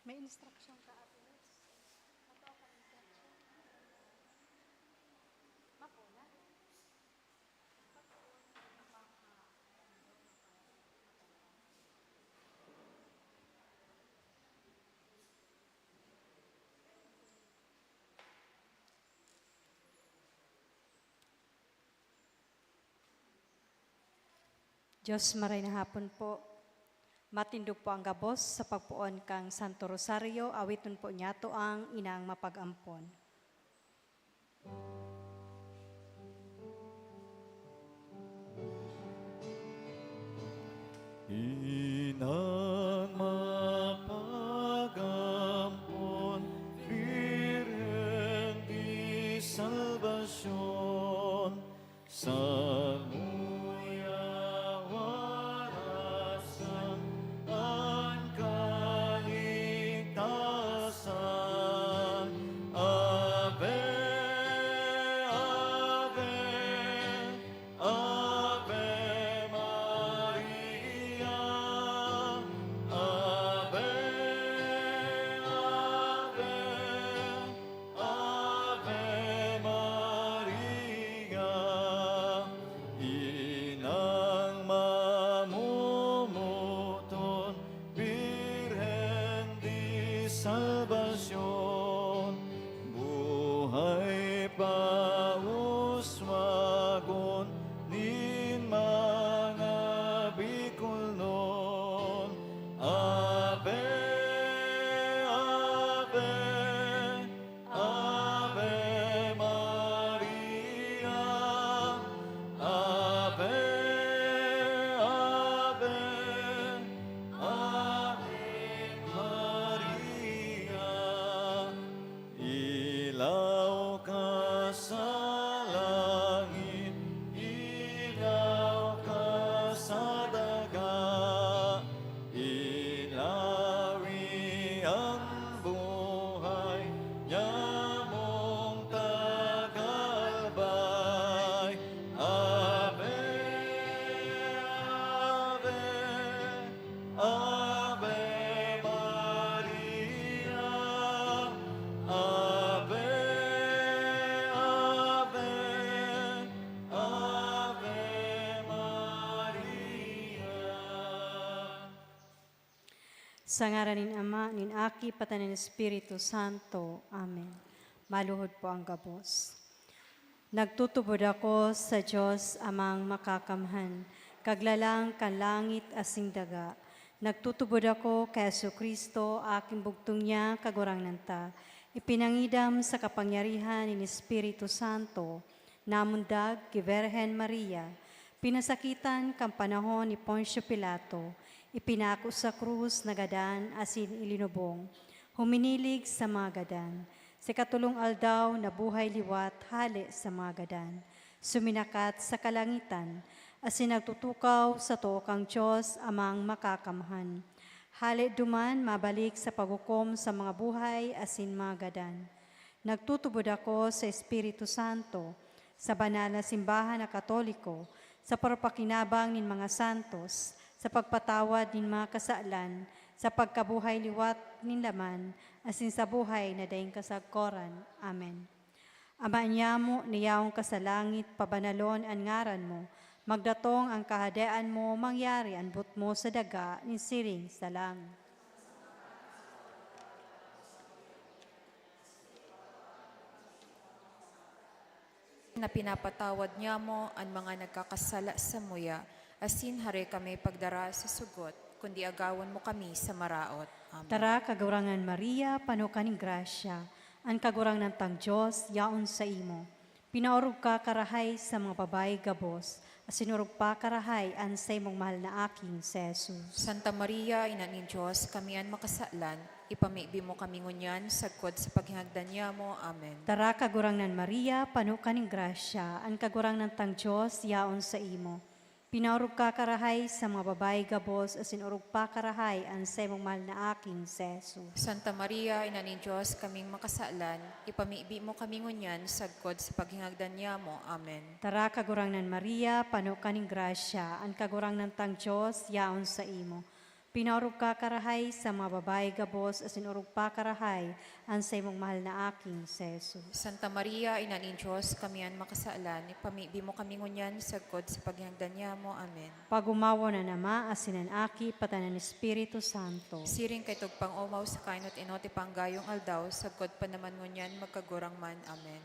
May instruction ka, Ate Luz? Ato akong instruction. Mapuna? Diyos, maray na hapon po. Matindog po ang gabos sa pagpoon kan Santo Rosario. Awiton po niyato ang Inang Mapag-ampon. Inang Mapag-ampon, Birhen di Salbasyon, samuya warasan an kaligtasan. Ave, Ave, Ave Maria, Ave, Ave, Ave Maria, Inang mamomoton, Birhen di Salbasyon, buhay pauswagon nin mga Bicolnon. Ave, Ave, Ave Maria, Ave, Ave, Ave Maria. Ilaw ka sa langit, ilaw ka sa daga, ilawi an buhay nyamong tagalbay. Ave, Ave, Ave Maria, Ave, Ave, Ave Maria. Sa ngaran nin Ama, nin Aki, pati nin Espiritu Santo. Amen. Maluhod po ang gabos. Nagtutubod ako sa Dios Amang Makakamhan, Kaglalang kan langit asin daga. Nagtutubod ako ki Jesu-Cristo, aking bugtong niya, Kagurangnan ta, ipinangidam sa kapangyarihan nin Espiritu Santo, namundag ki Birhen Maria, pinasakitan kan panahon ni Poncio Pilato, ipinako sa krus, nagadan asin ilinubong. Huminilig sa mga gadan. Sa ikatolong aldaw, nabuhay liwat hale sa mga gadan. Suminakat sa kalangitan, asin nagtutukaw sa too kan Dios Amang Makakamhan. Hale duman, mabalik sa paghukom sa mga buhay asin mga gadan. Nagtutubod ako sa Espiritu Santo, sa banal na simbahan na Katoliko, sa parapakinabang nin mga santos, sa pagpatawad nin mga kasalan, sa pagkabuhay liwat nin laman, asin sa buhay na daing kasagkoran. Amen. Ama niamo na yaon ka sa langit, pabanalon an ngaran mo. Magdatong an kahadean mo, mangyari an boot mo sa daga nin siring sa langit. Na pinapatawad niamo an mga nagkakasala samuya, asin hare kami pagdara sa sugot, kundi agawon mo kami sa maraot. Amen. Tara, Kagurangnan Maria, pano ka nin grasya, an Kagurangnan tang Dios yaon saimo. Pinaorog ka karahay sa mga babayi gabos, asin orog pa karahay an saimong mahal na Aki, si Jesus. Santa Maria, Ina nin Dios, kami an makasalan, ipamibi mo kami ngunyan sagkod sa paghingagdan niamo. Amen. Tara, Kagurangnan Maria, pano ka nin grasya, an Kagurangnan tang Dios yaon saimo. Pinaorog ka karahay sa mga babayi gabos, asin orog pa karahay an saimong mahal na Aki, si Jesus. Santa Maria, Ina nin Dios, kaming makasalan, ipamibi mo kami ngunyan sagkod sa paghingagdan niamo. Amen. Tara, Kagurangnan Maria, pano ka nin grasya, an Kagurangnan tang Dios yaon saimo. Pinaorog ka karahay sa mga babae gabos, asin orog pa karahay an saimong mahal na Aki, si Jesus. Santa Maria, Ina nin Dios, kami an makasalan, ipamibi mo kami ngunyan, sagkod sa paghingagdan niamo. Amen. Pag-omawan an Ama, asin an Aki, pati an Espiritu Santo. Siring kay tugpang omaw sa kainot-inot, ipanggayong aldaw, sagkod pa naman ngunyan, magkagurang man. Amen.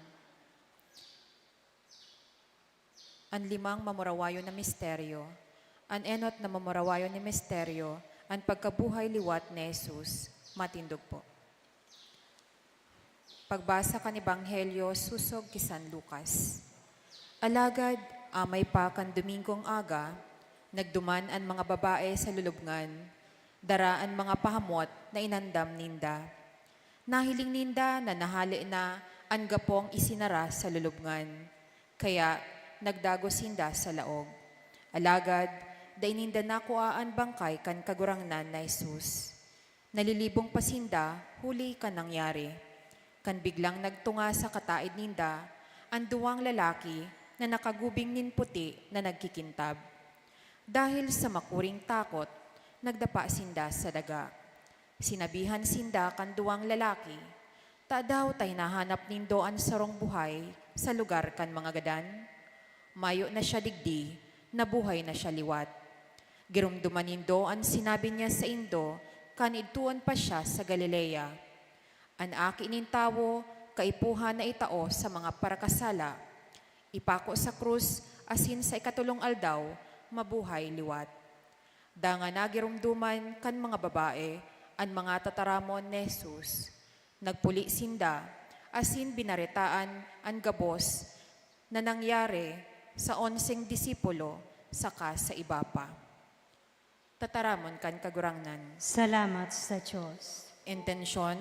An limang mamurawayon na misteryo. An enot na mamurawayon na misteryo, an pagkabuhay liwat ni Jesus. Matindog po. Pagbasa kan Ebanghelyo sosog ki San Lucas. Alagad, amay pa kan Domingong aga, nagduman an mga babae sa lulubngan, dara an mga pahamot na inandam ninda. Nahiling ninda na nahale na an gapong isinara sa lulubngan, kaya nagdagos sinda sa laog. Alagad, dai ninda nakua an bangkay kan Kagurangnan na Jesus. Nalilibong pa sinda huli kan nangyari, kan biglang nagtunga sa kataed ninda an duwang lalaki na nakagubing nin puti na nagkikintab. Dahil sa makuring takot, nagdapa sinda sa daga. Sinabihan sinda kan duwang lalaki, "Tadaw ta hinahanap nindo an sarong buhay sa lugar kan mga gadan? Mayo na siya digdi, nabuhay na siya liwat. Giromdoman nindo an sinabi niya saindo kan idtoon pa siya sa Galilea. An Aki nin Tawo kaipuhan na itao sa mga parakasala, ipako sa krus, asin sa ikatolong aldaw, mabuhay liwat." Dangan nagiromdoman kan mga babae an mga tataramon ni Jesus. Nagpuli sinda, asin binaretaan an gabos na nangyari sa onseng disipulo saka sa iba pa. Tataramon kan Kagurangnan. Salamat sa Dios. Intensyon,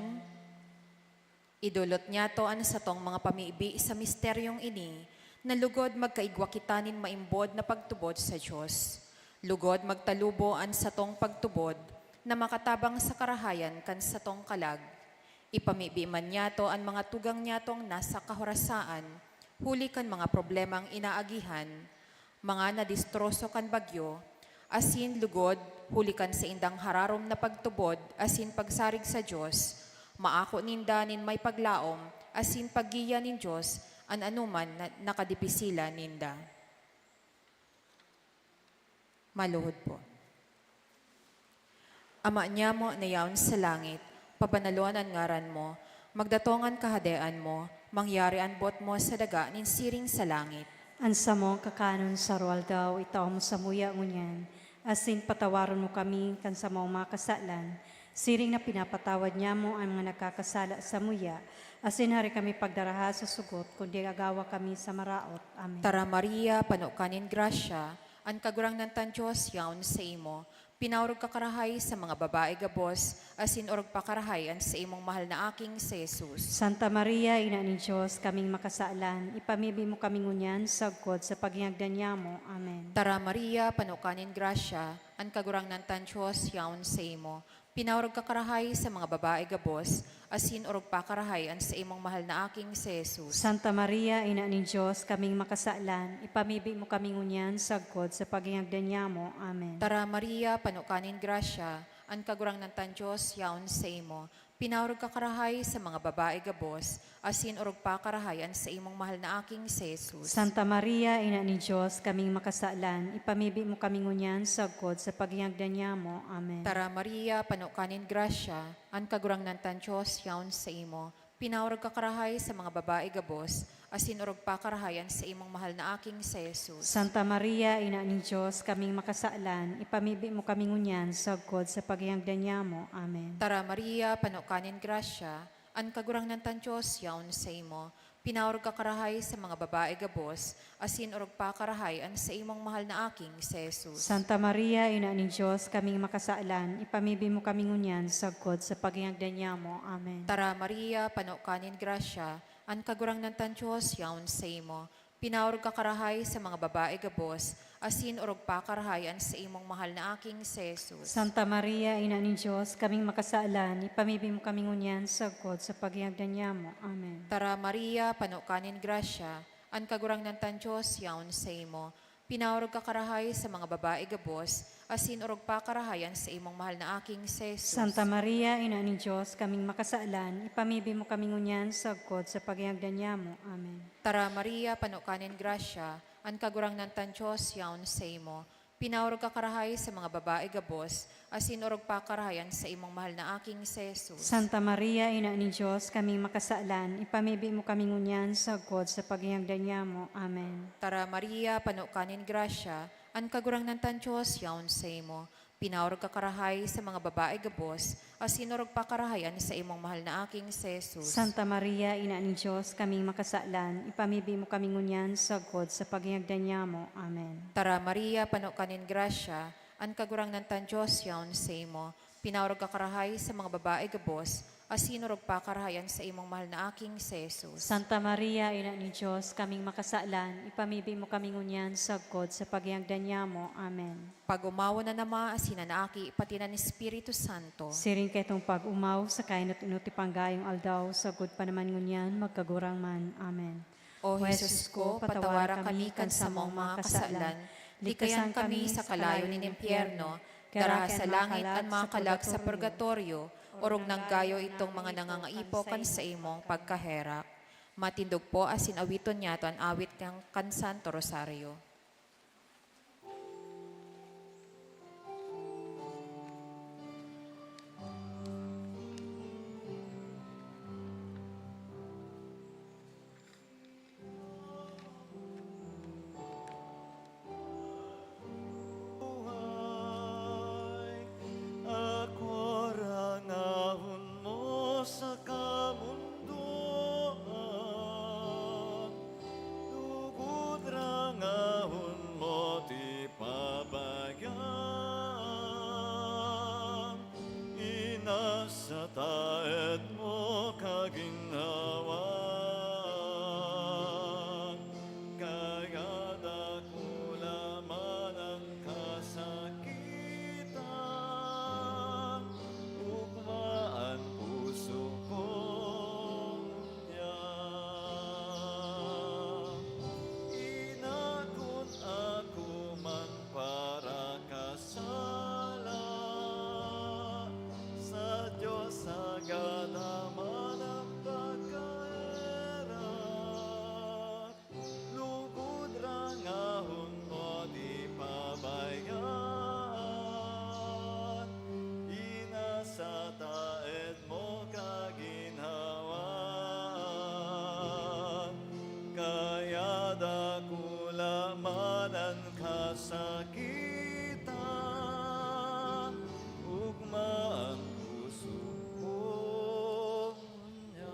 idolot niyato an satong mga pamibi sa misteryong ini, na lugod magkaigwa kita nin maimbod na pagtubod sa Dios. Lugod magtalubo an satong pagtubod na makatabang sa karahayan kan satong kalag. Ipamibi man niyato an mga tugang niyatong nasa kahorasaan, huli kan mga problemang inaagihan, mga nadistroso kan bagyo, asin lugod, huli kan saindang hararom na pagtubod asin pagsarig sa Dios, maako ninda nin may paglaom asin paggiya nin Dios an anoman na nakadipisilan ninda. Maluhod po. Ama niamo na yaon sa langit, pabanalon an ngaran mo. Magdatong an Kahadean mo. Mangyari an boot mo sa daga nin siring sa langit. An samong kakanon sa aroaldaw, itao mo samuya ngunyan, asin patawaron mo kami kan samong mga kasalan, siring na pinapatawad niamo an mga nagkakasala samuya, asin hari kami pagdaraha sa sugot, kundi agawa kami sa maraot. Amen. Tara, Maria, pano ka nin grasya, an Kagurangnan tan Dios yaon saimo. Pinaorog ka karahay sa mga babae gabos, asin orog pa karahay an saimong mahal na Aking si Jesus. Santa Maria, Ina nin Dios, kaming makasalan, ipamibi mo kami ngunyan sagkod sa paghingagdan niamo. Amen. Tara, Maria, pano ka nin grasya, an Kagurangnan tan Dios yaon saimo. Pinaorog ka karahay sa mga babae gabos, asin orog pa karahay an saimong mahal na Aking si Jesus. Santa Maria, Ina nin Dios, kaming makasalan, ipamibi mo kami ngunyan sagkod sa paghingagdan niamo. Amen. Tara, Maria, pano ka nin grasya, an Kagurangnan tan Dios yaon saimo. Pinaorog ka karahay sa mga babae gabos, asin orog pa karahay an saimong mahal na Aking si Jesus. Santa Maria, Ina nin Dios, kaming makasalan, ipamibi mo kami ngunyan sagkod sa paghingagdan niamo. Amen. Tara, Maria, pano ka nin grasya, an Kagurangnan tan Dios yaon saimo. Pinaorog ka karahay sa mga babae gabos, asin orog pa karahay an saimong mahal na Aking si Jesus. Santa Maria, Ina nin Dios, kaming makasalan, ipamibi mo kami ngunyan sagkod sa paghingagdan niamo. Amen. Tara, Maria, pano ka nin grasya, an Kagurangnan tan Dios yaon saimo. Pinaorog ka karahay sa mga babae gabos, asin orog pa karahay an saimong mahal na Aking si Jesus. Santa Maria, Ina nin Dios, kaming makasalan, ipamibi mo kami ngunyan sagkod sa paghingagdan niamo. Amen. Tara, Maria, pano ka nin grasya, an Kagurangnan tan Dios yaon saimo. Pinaorog ka karahay sa mga babae gabos, asin orog pa karahay an saimong mahal na Aking si Jesus. Santa Maria, Ina nin Dios, kaming makasalan, ipamibi mo kami ngunyan sagkod sa paghingagdan niamo. Amen. Tara, Maria, pano ka nin grasya, an Kagurangnan tan Dios yaon saimo. Pinaorog ka karahay sa mga babae gabos, asin orog pa karahayan sa imong mahal na Aking si Jesus. Santa Maria, Ina nin Dios, kaming makasalan, ipamibi mo kami ngunyan sagkod sa paghihagdan niyamo. Amen. Tara, Maria, pano ka nin grasya, an Kagurangnan tan Dios yaon saimo. Pinaorog ka karahay sa mga babae gabos, asin orog pa karahayan sa imong mahal na Aking si Jesus. Santa Maria, Ina nin Dios, kaming makasalan, ipamibi mo kami ngunyan sagkod sa paghihagdan niyamo. Amen. Tara, Maria, pano ka nin grasya, an Kagurangnan tan Dios yaon saimo. Pinaorog ka karahay sa mga babae gabos, asin orog pa karahayan sa imong mahal na Aking si Jesus. Santa Maria, Ina nin Dios, kaming makasalan, ipamibi mo kami ngunyan sagkod sa paghihagdan niyamo. Amen. Tara, Maria, pano ka nin grasya, an Kagurangnan tan Dios yaon saimo. Pinaorog ka karahay sa mga babae gabos, asin orog pa karahayan sa imong mahal na Aking si Jesus. Santa Maria, Ina nin Dios, kaming makasalan, ipamibi mo kami ngunyan sagkod sa paghihagdan niyamo. Amen. Pag-omawon an Ama, asin an Aki, pati an Espiritu Santo. Siring kaitong pag-omaw sa kainot-inot ti panggayong aldaw, sagkod pa naman ngunyan, magkagurang man. Amen. O Jesus ko, patawara kami kan samong mga kasalan, likayan kami sa kalayo nin impyerno, daraha sa langit an mga kalag sa purgatorio, orog nang gayo itong mga nangangaipo kan saimong pagkaherak. Matindog po asin awiton niyato an awit kan, kan Santo Rosario. Buhay, ako rangahon mo sa kamundoan, lugod rangahon mo ti pabayaan, inasataed mo kaginhawaan, kaya dakula man an kasakitan, ugma an puso ko ngunyan. Ina, kun ako man parakasala, sa Dios sagad Ama nang pagkaherak, lugod rangahon mo di pabayaan, inasataed mo kaginhawaan, kaya dakula man an kasakitan, ugma an puso ko ngunyan.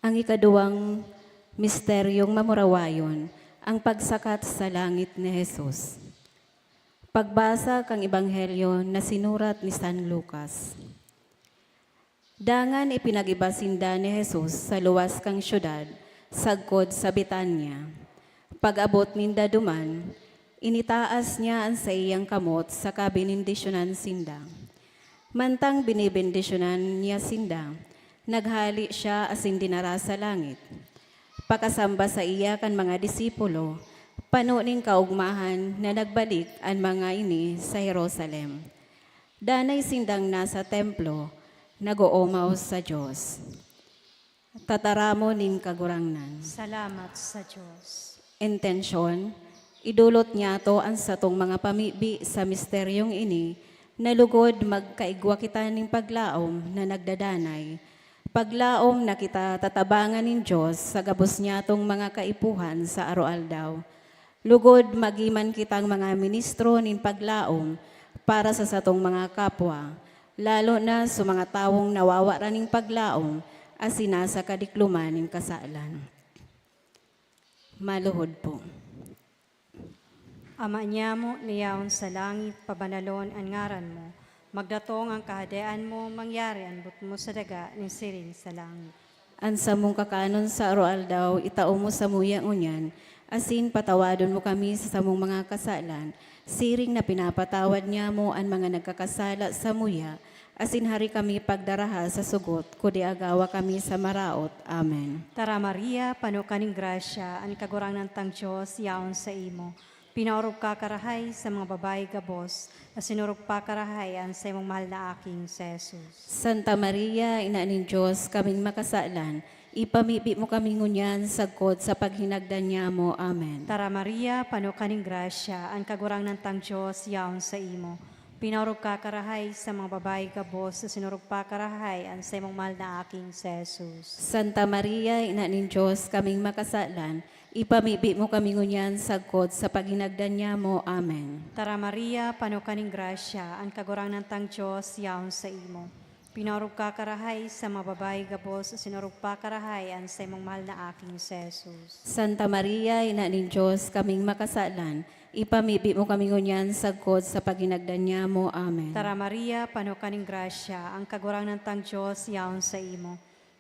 Ang ikaduwang misteryong mamurawayon, ang pagsakat sa langit ni Jesus. Pagbasa kan Ebanghelyo na sinurat ni San Lucas. Dangan ipinag-iba sinda ni Jesus sa luwas kan syudad, sagkod sa Betania. Pag-abot ninda duman, initaas niya an saiyang kamot saka benendisyonan sinda. Mantang binebendisyonan niya sinda, naghale siya asin dinara sa langit. Pakasamba saiya kan mga disipulo, pano nin kaogmahan na nagbalik an mga ini sa Jerusalem. Danay sindang nasa templo, nag-oomaw sa Dios. Tataramon nin Kagurangnan. Salamat sa Dios. Intensyon, idolot niyato an satong mga pamibi sa misteryong ini, na lugod magkaigwa kita nin paglaom na nagdadanay. Paglaom na kita tatabangan nin Dios sa gabos niyatong mga kaipuhan sa aroaldaw. Lugod, magi man kitang mga ministro nin paglaom para sa satong mga kapwa, lalo na sa mga tawong nawawaran nin paglaom asin nasa kadikloman nin kasalan. Maluhod po. Ama niyamo na yaon sa langit, pabanalon an ngaran mo. Magdatong an Kahadean mo, mangyari an boot mo sa daga nin siring sa langit. An samong kakanon sa aroaldaw, itao mo samuya ngunyan, asin patawadon mo kami sa samong mga kasalan, siring na pinapatawad niyamo an mga nagkakasala samuya, Asin hari kami pagdaraha sa sugot, kundi agawa kami sa maraot. Amen. Tara, Maria, pano ka nin grasya, an Kagurangnan tang Dios yaon saimo. Pinaorog ka karahay sa mga babayi gabos, asin orog pa karahay an saimong mahal na aki, si Jesus. Santa Maria, Ina nin Dios, kaming makasalan, ipamibi mo kami ngunyan sagkod sa paghinagdan nyamo. Amen. Tara, Maria, pano ka nin grasya, an Kagurangnan tang Dios yaon saimo. Pinaorog ka karahay sa mga babayi gabos, asin orog pa karahay an saimong mahal na aki, si Jesus. Santa Maria, Ina nin Dios, kaming makasalan, ipamibi mo kami ngunyan sagkod sa paghinagdan nyamo. Amen. Tara, Maria, pano ka nin grasya, an Kagurangnan tang Dios yaon saimo. Pinaorog ka karahay sa mga babayi gabos, asin orog pa karahay an saimong mahal na aki, si Jesus. Santa Maria, Ina nin Dios, kaming makasalan, ipamibi mo kami ngunyan sagkod sa paghinagdan nyamo. Amen. Tara, Maria, pano ka nin grasya, an Kagurangnan tang Dios yaon saimo.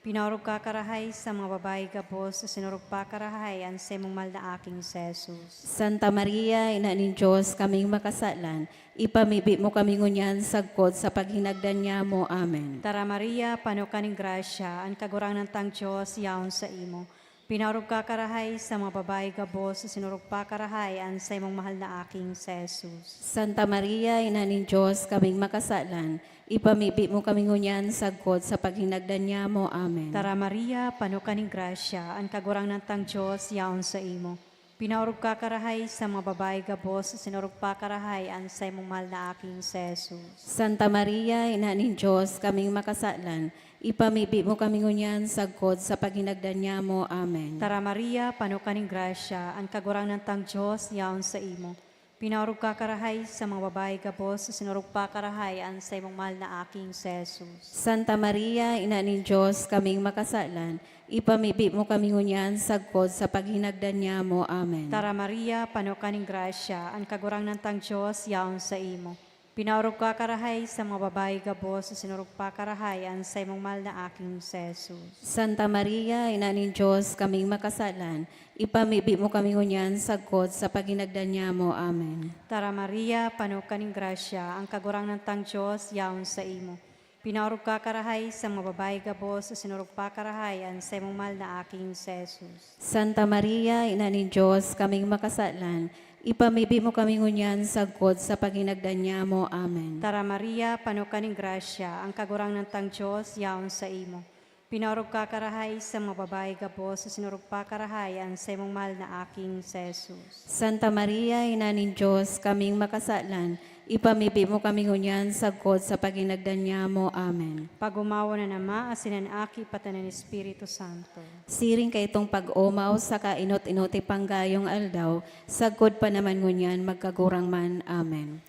Pinaorog ka karahay sa mga babayi gabos, asin orog pa karahay an saimong mahal na aki, si Jesus. Santa Maria, Ina nin Dios, kaming makasalan, ipamibi mo kami ngunyan sagkod sa paghinagdan nyamo. Amen. Tara, Maria, pano ka nin grasya, an Kagurangnan tang Dios yaon saimo. Pinaorog ka karahay sa mga babayi gabos, asin orog pa karahay an saimong mahal na aki, si Jesus. Santa Maria, Ina nin Dios, kaming makasalan, ipamibi mo kami ngunyan sagkod sa paghinagdan nyamo. Amen. Tara, Maria, pano ka nin grasya, an Kagurangnan tang Dios yaon saimo. Pinaorog ka karahay sa mga babayi gabos, asin orog pa karahay an saimong mahal na aki, si Jesus. Santa Maria, Ina nin Dios, kaming makasalan, ipamibi mo kami ngunyan sagkod sa paghinagdan nyamo. Amen. Tara, Maria, pano ka nin grasya, an Kagurangnan tang Dios yaon saimo. Pinaorog ka karahay sa mga babayi gabos, asin orog pa karahay an saimong mahal na aki, si Jesus. Santa Maria, Ina nin Dios, kaming makasalan, ipamibi mo kami ngunyan sagkod sa paghinagdan nyamo. Amen. Tara, Maria, pano ka nin grasya, an Kagurangnan tang Dios yaon saimo. Pinaorog ka karahay sa mga babayi gabos, asin orog pa karahay an saimong mahal na aki, si Jesus. Santa Maria, Ina nin Dios, kaming makasalan, ipamibi mo kami ngunyan sagkod sa paghinagdan nyamo. Amen. Tara, Maria, pano ka nin grasya, an Kagurangnan tang Dios yaon saimo. Pinaorog ka karahay sa mga babayi gabos, asin orog pa karahay an saimong mahal na aki, si Jesus. Santa Maria, Ina nin Dios, kaming makasalan, ipamibi mo kami ngunyan sagkod sa paghinagdan nyamo. Amen. Tara, Maria, pano ka nin grasya, an Kagurangnan tang Dios yaon saimo. Pinaorog ka karahay sa mga babayi gabos, asin orog pa karahay an saimong mahal na aki, si Jesus. Santa Maria, Ina nin Dios, kaming makasalan, ipamibi mo kami ngunyan sagkod sa paghinagdan nyamo. Amen. Pag-omawon an Ama, asin an Aki, pati an Espiritu Santo. Siring kaitong pag-omaw saka inot-inoti panggayong aldaw, sagkod pa naman ngunyan magkagurang man. Amen.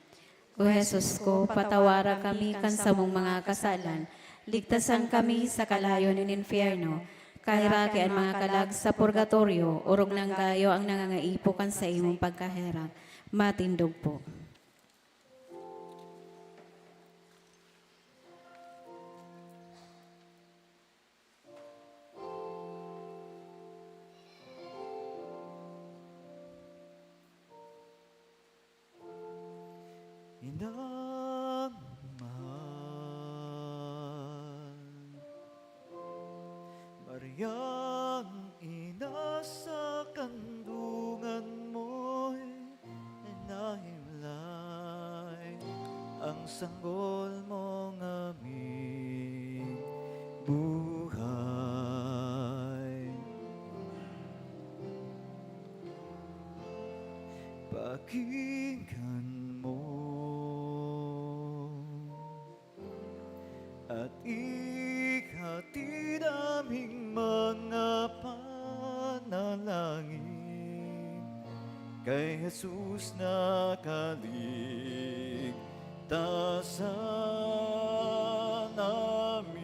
O Jesus ko, patawara kami kan samong mga kasalan, ligtasan kami sa kalayo nin impyerno, kaheraki an mga kalag sa purgatorio, orog nang gayo ang nangangaipo kan saimong pagkaherak. Matindog po. Inang mahal, Mariang ina, sa kandungan mo'y nahimlay ang sanggol mong aming buhay. Pakinggan mo at ihatid aming mga panalangin kay Jesus na kaligtasan namin.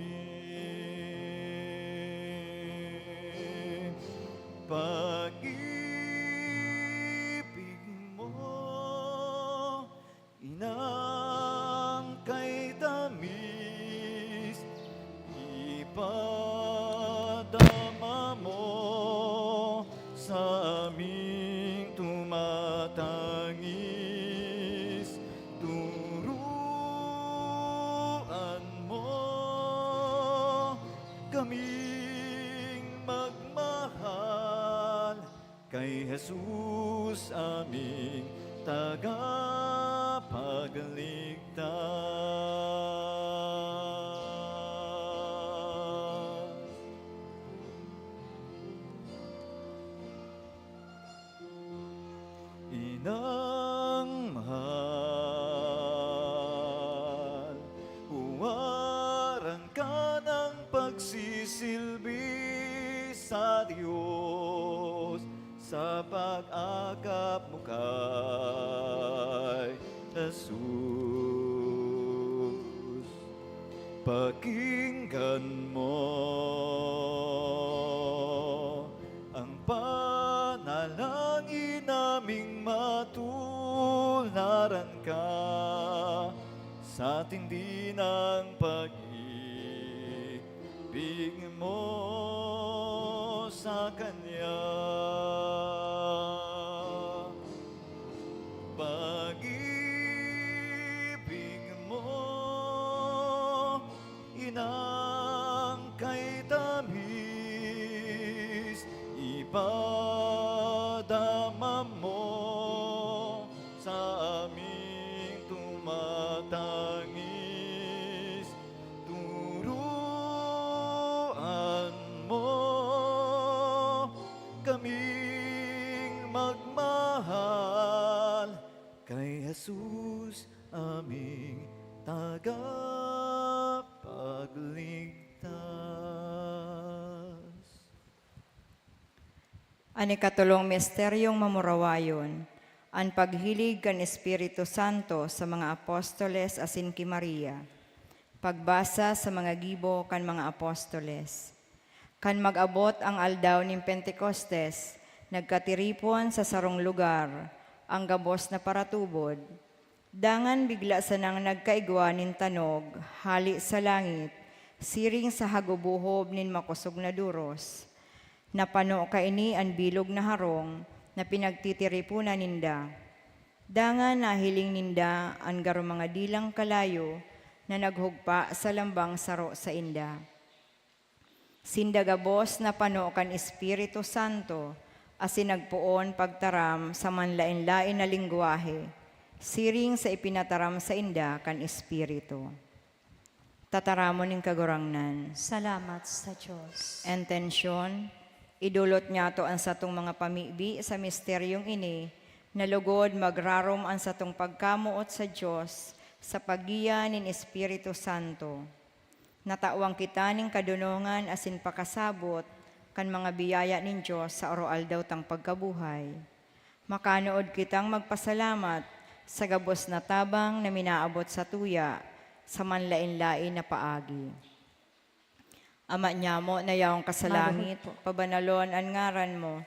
Pag-ibig mo, inang kay tamis, ipadama mo sa aming tumatangis. Turuan Kay Jesus aming tagapagligtas. Inang mahal, huwaran ka ng pagsisilbi sa Diyos sa pag-akap mo kay Jesus. Pakinggan mo ang panalangin naming matularan ka sa tindi ng pag-ibig mo sa Kanya. Pag-ibig mo, Inang kay tamis, ipadama mo sa aming tumatangis. Turuan mo kaming magmahal kay Jesus, aming tagapagligtas. An ikatolong misteryong mamurawayon, an paghilig kan Espiritu Santo sa mga apostoles asin ki Maria. Pagbasa sa mga gibo kan mga apostoles. Kan mag-abot an aldaw nin Pentecostes, nagkatiripon sa sarong lugar an gabos na paratubod. Dangan bigla sanang nagkaigwa nin tanog hale sa langit, siring sa hagubohob nin makosog na doros. Napano kaini an bilog na harong na pinagtitiriponan ninda. Dangan nahiling ninda an garo mga dilang kalayo na naghugpa sa lambang saro sainda. Sinda gabos napano kan Espiritu Santo asin nagpoon pagtaram sa manlaen-laen na lengwahe, siring sa ipinataram sainda kan Espiritu. Tataramon nin Kagurangnan. Salamat sa Dios. Entensyon, idolot niyato an satong mga pamibi sa misteryong ini, na lugod magrarom an satong pagkamoot sa Dios sa paggiya nin Espiritu Santo. Natawan kita nin kadonongan asin pakasabot kan mga biyaya nin Dios sa aroaldaw tang pagkabuhay. Makanood kitang magpasalamat sa gabos na tabang na minaabot satuya sa manlaen-laen na paagi. Ama nyamo na yaon ka sa Maluhod langit, po. Pabanalon an ngaran mo.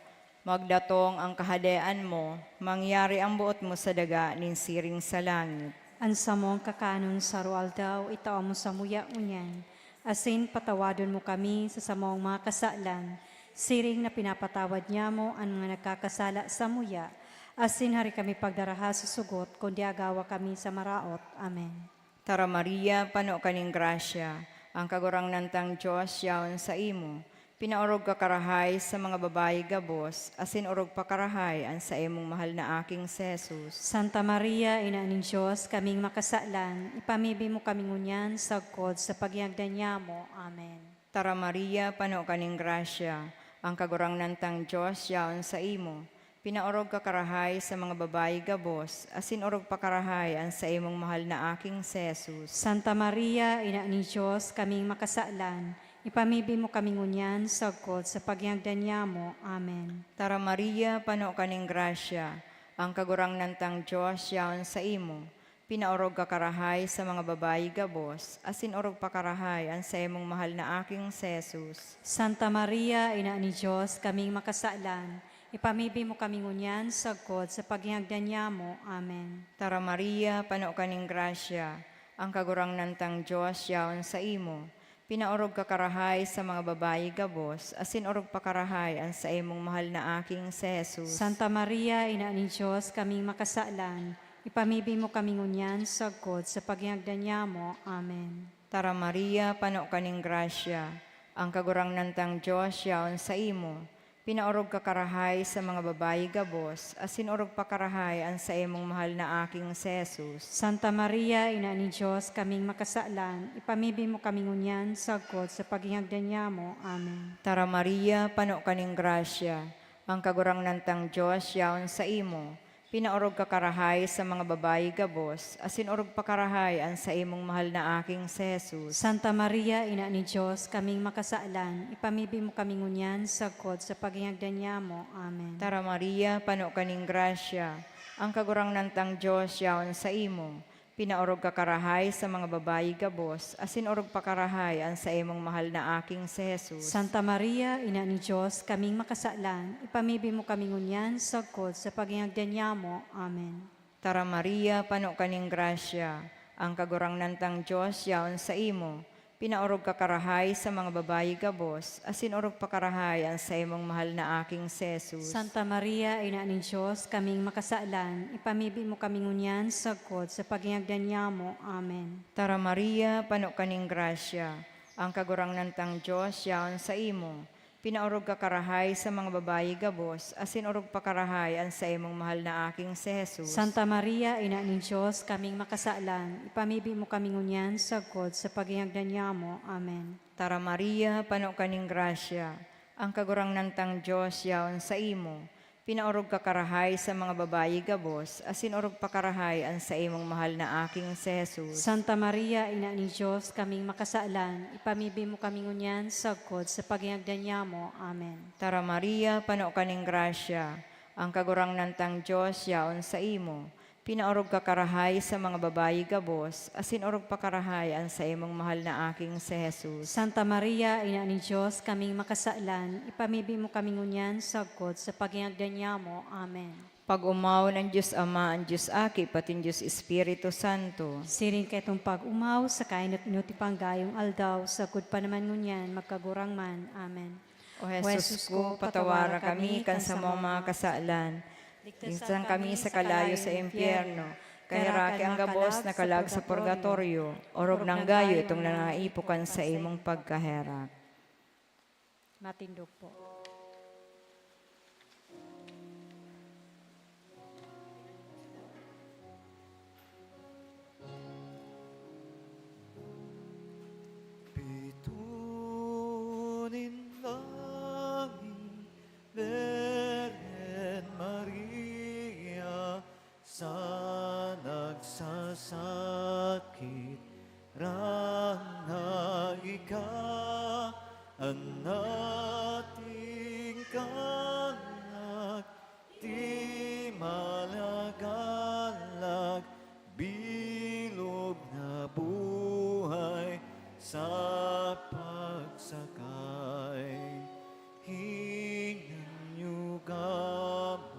Magdatong an kahadean mo, mangyari an boot mo sa daga nin siring sa langit. An samong kakanon sa aroaldaw, itao mo samuya ngunyan, asin patawadon mo kami sa samong mga kasalan, siring na pinapatawad nyamo an mga nagkakasala samuya, asin hari kami pagdaraha sa sugot, kundi agawa kami sa maraot. Amen. Tara, Maria, pano ka nin grasya, an Kagurangnan tang Dios yaon saimo. Pinaorog ka karahay sa mga babayi gabos, asin orog pa karahay an saimong mahal na aking si Jesus. Santa Maria, Ina nin Dios, kaming makasalan, ipamibi mo kami ngunyan sagkod sa paghingagdan nyamo. Amen. Tara, Maria, pano ka nin grasya, an Kagurangnan tang Dios yaon saimo. Pinaorog ka karahay sa mga babayi gabos, asin orog pa karahay an saimong mahal na aking si Jesus. Santa Maria, Ina nin Dios, kaming makasalan, ipamibi mo kami ngunyan sagkod sa paghingagdan nyamo. Amen. Tara, Maria, pano ka nin grasya, an Kagurangnan tang Dios yaon saimo. Pinaorog ka karahay sa mga babayi gabos, asin orog pa karahay an saimong mahal na aking si Jesus. Santa Maria, Ina ni Dios, kaming makasalan, ipamibi mo kami ngunyan sagkod sa paghingagdan nyamo. Amen. Tara, Maria, pano ka nin grasya, an Kagurangnan tang Dios yaon saimo. Pinaorog ka karahay sa mga babayi gabos, asin orog pa karahay an saimong mahal na aking si Jesus. Santa Maria, Ina nin Dios, kaming makasalan, ipamibi mo kami ngunyan sagkod sa paghingagdan nyamo. Amen. Tara, Maria, pano ka nin grasya, an Kagurangnan tang Dios yaon saimo. Pinaorog ka karahay sa mga babayi gabos, asin orog pa karahay an saimong mahal na aking si Jesus. Santa Maria, Ina nin Dios, kaming makasalan, ipamibi mo kami ngunyan sagkod sa paghingagdan nyamo. Amen. Tara Maria, pano ka nin grasya, ang Kagurangnan tang Dios yaon saimo. Pinaorog ka karahay sa mga babayi gabos, asin orog pa karahay an saimong mahal na aking si Jesus. Santa Maria, Ina nin Dios, kaming makasalan, ipamibi mo kami ngunyan sagkod sa paghingagdan nyamo. Amen. Tara Maria, pano ka nin grasya, ang Kagurangnan tang Dios yaon saimo. Pinaorog ka karahay sa mga babayi gabos, asin orog pa karahay an saimong mahal na aking si Jesus. Santa Maria, Ina nin Dios, kaming makasalan, ipamibi mo kami ngunyan sagkod sa paghingagdan nyamo. Amen. Tara Maria, pano ka nin grasya, ang Kagurangnan tang Dios yaon saimo. Pinaorog ka karahay sa mga babayi gabos, asin orog pa karahay an saimong mahal na aking si Jesus. Santa Maria, Ina nin Dios, kaming makasalan, ipamibi mo kami ngunyan sagkod sa paghingagdan nyamo. Amen. Tara Maria, pano ka nin grasya, ang Kagurangnan tang Dios yaon saimo. Pinaorog ka karahay sa mga babayi gabos, asin orog pa karahay an saimong mahal na aking si Jesus. Santa Maria, Ina nin Dios, kaming makasalan, ipamibi mo kami ngunyan sagkod sa paghingagdan nyamo. Amen. Tara Maria, pano ka nin grasya, ang Kagurangnan tang Dios yaon saimo. Pinaorog ka karahay sa mga babayi gabos, asin orog pa karahay an saimong mahal na aking si Jesus. Santa Maria, Ina nin Dios, kaming makasalan, ipamibi mo kami ngunyan sagkod sa paghingagdan nyamo. Amen. Tara Maria, pano ka nin grasya, ang Kagurangnan tang Dios yaon saimo. Pinaorog ka karahay sa mga babayi gabos, asin orog pa karahay an saimong mahal na aking si Jesus. Santa Maria, Ina nin Dios, kaming makasalan, ipamibi mo kami ngunyan sagkod sa paghingagdan nyamo. Amen. Pag-omawon an Dios Ama, an Dios Aki, patin Dios Espiritu Santo. Siring kaitong pag-omaw sa kainot-inot ipanggayong aldaw, sagkod pa naman ngunyan, magkagurang man. Amen. O Jesus ko, patawara kami kan samong mga kasalan. Ligtasan kami sa kalayo sa impyerno. Kaheraki ang gabos na kalag sa purgatorio. Orog nang gayo itong nangaipo kan saimong pagkaherak. Matindog po. Pito nin langit, Birhen Maria, sa nagsasakit, rangay ka, an ating kalag, di malagalag, bilog na buhay sa pagsakay. Hinanyuga man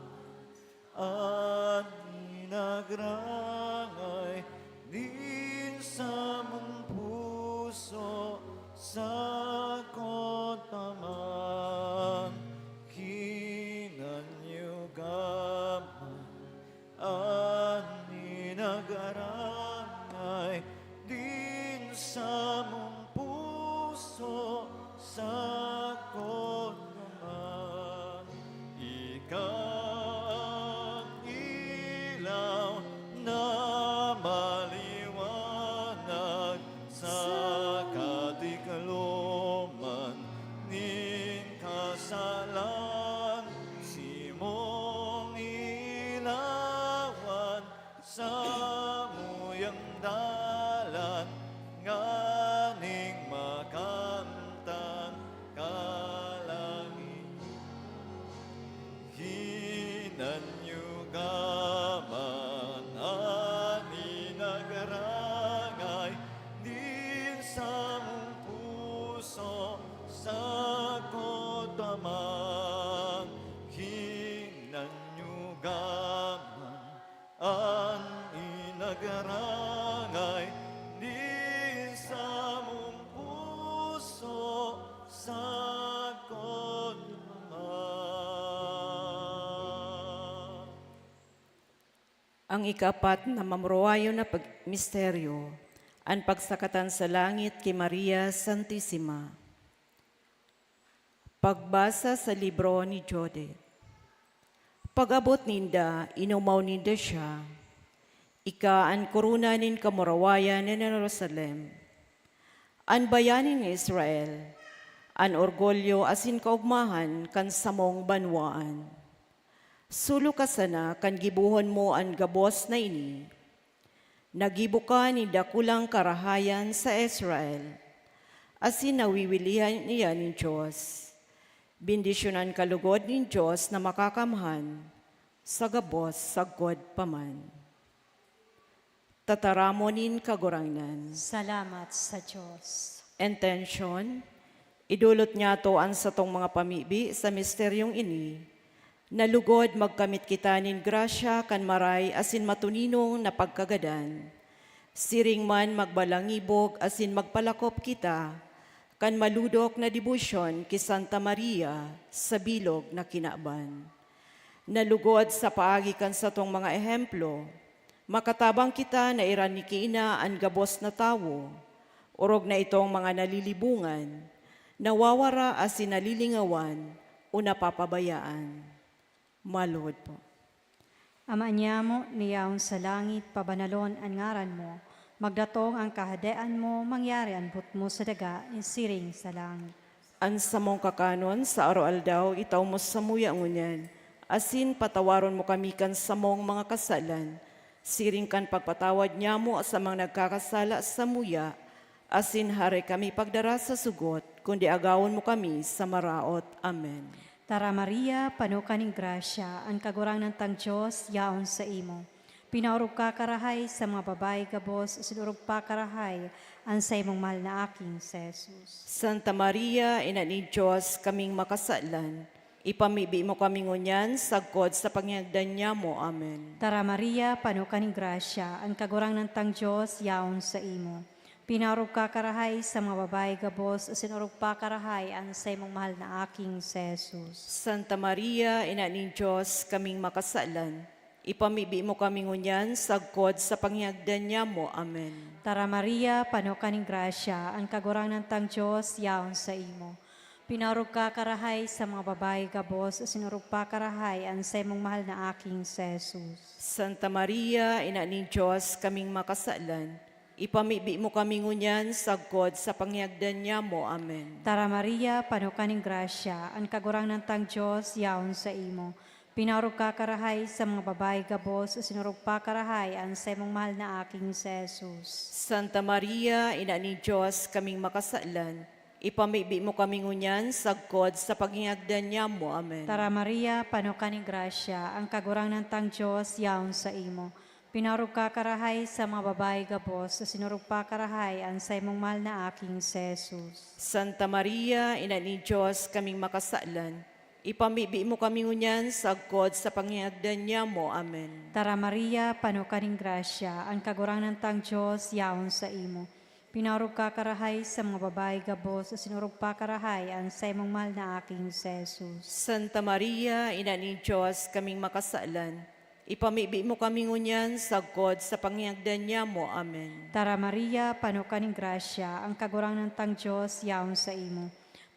an nagrangay, din samong puso, sagkod pa man. Hinanyuga man an nagrangay, din samong puso, sagkod pa man. Ika an ilaw na maliwanag sa katikloman nin kasalan. Simong ilawan samuyang dalan nganing makamtan kalangitan. Hinanyuga man an nagrangay, din samong puso, sagkod pa man. Hinanyuga man an nagrangay, din samong puso, sagkod pa man. Ang ikaapat na mamruwayon na pag-, misteryo, an pagsakatan sa langit ki Maria Santisima. Pagbasa sa libro ni Judith. Pag-abot ninda, inumaw ninda siya. Ika an korona nin kamurawayan nin Jerusalem, an bayan nin Israel, an orgulyo asin kaogmahan kan samong banwaan. Sulo ka sana kan gibohon mo an gabos na ini. Naggibo ka nin dakulang karahayan sa Israel, asin nawiwilihan iyan nin Dios. Bendisyonan ka logod nin Dios na Makakamhan, sa gabos sagkod pa man. Tataramon nin Kagurangnan. Salamat sa Dios. Intention, idolot niyato an satong mga pamibi sa misteryong ini, na lugod magkamit kita nin grasya kan maray asin matuninong na pagkagadan. Siring man magbalangibog asin magpalakop kita kan malodok na debosyon ki Santa Maria sa bilog na kinaban. Na lugod sa paagi kan satong mga ehemplo, makatabang kita na iran ni Caina an gabos na tawo, orog na itong mga nalilibongan, nawawara asin nalilingawan o napapabayaan. Maluhod po. Ama niamo na yaon sa langit, pabanalon an ngaran mo. Magdatong an Kahadean mo, mangyari an boot mo sa daga, siring sa langit. An samong kakanon sa aroaldaw, itao mo samuya ngunyan, asin patawaron mo kami kan samong mga kasalan, siring kan pagpatawad nyamo sa mga nagkakasala samuya, asin hare kami pagdara sa sugot, kundi agawon mo kami sa maraot. Amen. Tara, Maria, pano ka nin grasya, an Kagurangnan tang Dios yaon saimo. Pinaorog ka karahay sa mga babayi gabos, asin orog pa karahay an saimong mahal na aki, si Jesus. Santa Maria, Ina nin Dios, kaming makasalan, ipamibi mo kami ngunyan sagkod sa panginagdan nyamo. Amen. Tara, Maria, pano ka nin grasya, an Kagurangnan tang Dios yaon saimo. Pinaorog ka karahay sa mga babayi gabos, asin orog pa karahay an saimong mahal na aki, si Jesus. Santa Maria, Ina nin Dios, kaming makasalan, ipamibi mo kami ngunyan sagkod sa panginagdan nyamo. Amen. Tara, Maria, pano ka nin grasya, an Kagurangnan tang Dios yaon saimo. Pinaorog ka karahay sa mga babayi gabos, asin orog pa karahay an saimong mahal na aki, si Jesus. Santa Maria, Ina nin Dios, kaming makasalan, ipamibi mo kami ngunyan sagkod sa panginagdan nyamo. Amen. Tara, Maria, pano ka nin grasya, an Kagurangnan tang Dios yaon saimo. Pinaorog ka karahay sa mga babayi gabos, asin orog pa karahay an saimong mahal na aki, si Jesus. Santa Maria, Ina nin Dios, kaming makasalan, ipamibi mo kami ngunyan sagkod sa panginagdan nyamo. Amen. Tara, Maria, pano ka nin grasya, an Kagurangnan tang Dios yaon saimo. Pinaorog ka karahay sa mga babayi gabos, asin orog pa karahay an saimong mahal na aki, si Jesus. Santa Maria, Ina nin Dios, kaming makasalan, ipamibi mo kami ngunyan sagkod sa panginagdan nyamo. Amen. Tara, Maria, pano ka nin grasya, an Kagurangnan tang Dios yaon saimo. Pinaorog ka karahay sa mga babayi gabos, asin orog pa karahay an saimong mahal na aki, si Jesus. Santa Maria, Ina nin Dios, kaming makasalan, ipamibi mo kami ngunyan sagkod sa panginagdan nyamo. Amen. Tara, Maria, pano ka nin grasya, an Kagurangnan tang Dios yaon saimo.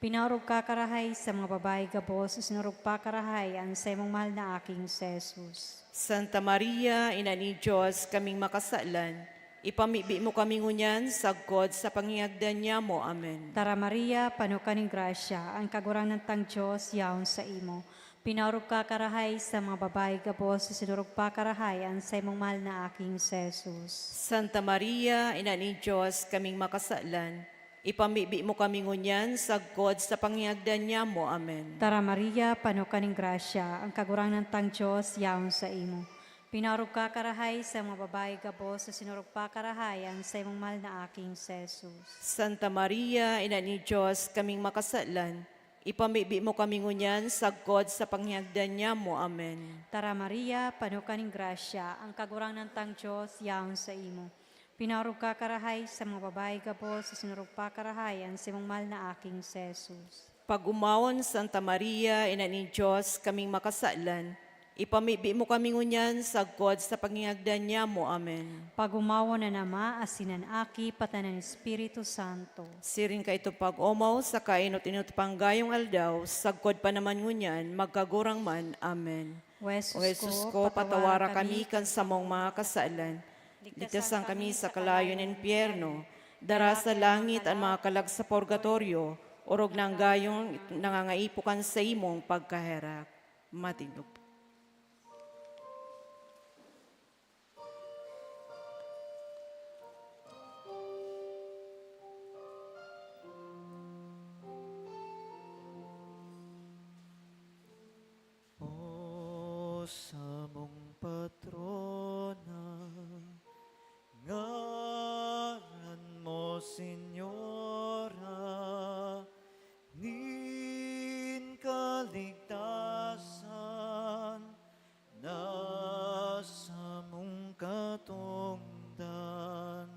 Pinaorog ka karahay sa mga babayi gabos, asin orog pa karahay an saimong mahal na aki, si Jesus. Santa Maria, Ina nin Dios, kaming makasalan, ipamibi mo kami ngunyan sagkod sa panginagdan nyamo. Amen. Tara, Maria, pano ka nin grasya, an Kagurangnan tang Dios yaon saimo. Pinaorog ka karahay sa mga babayi gabos, asin orog pa karahay an saimong mahal na aki, si Jesus. Santa Maria, Ina nin Dios, kaming makasalan, ipamibi mo kami ngunyan sagkod sa panginagdan nyamo. Amen. Tara, Maria, pano ka nin grasya, an Kagurangnan tang Dios yaon saimo. Pinaorog ka karahay sa mga babayi gabos, asin orog pa karahay an saimong mahal na aki, si Jesus. Santa Maria, Ina nin Dios, kaming makasalan, ipamibi mo kami ngunyan sagkod sa panginagdan nyamo. Amen. Tara, Maria, pano ka nin grasya, an Kagurangnan tang Dios yaon saimo. Pinaorog ka karahay sa mga babayi gabos, asin orog pa karahay an saimong mahal na aki, si Jesus. Pag-omawon, Santa Maria, Ina nin Dios, kaming makasalan, Ipamibi mo kami ngunyan sagkod sa pagingagdan nyamo. Amen. Pag-omawon an Ama, asin an Aki, pati an Espiritu Santo. Siring kaito pag-omaw sa kainot-inot panggayong aldaw, sagkod pa naman ngunyan, magkagurang man. Amen. O Jesus ko, patawara kami kan samong mga kasalan. Ligtasan kami sa kalayo nin impyerno. Dara sa langit an mga kalag sa purgatorio, orog na an gayong nangangaipo kan saimong pagkaherak. Matindog. O samong patrona, ngaran mo, Senyora, nin kaligtasan, na samong katongdan,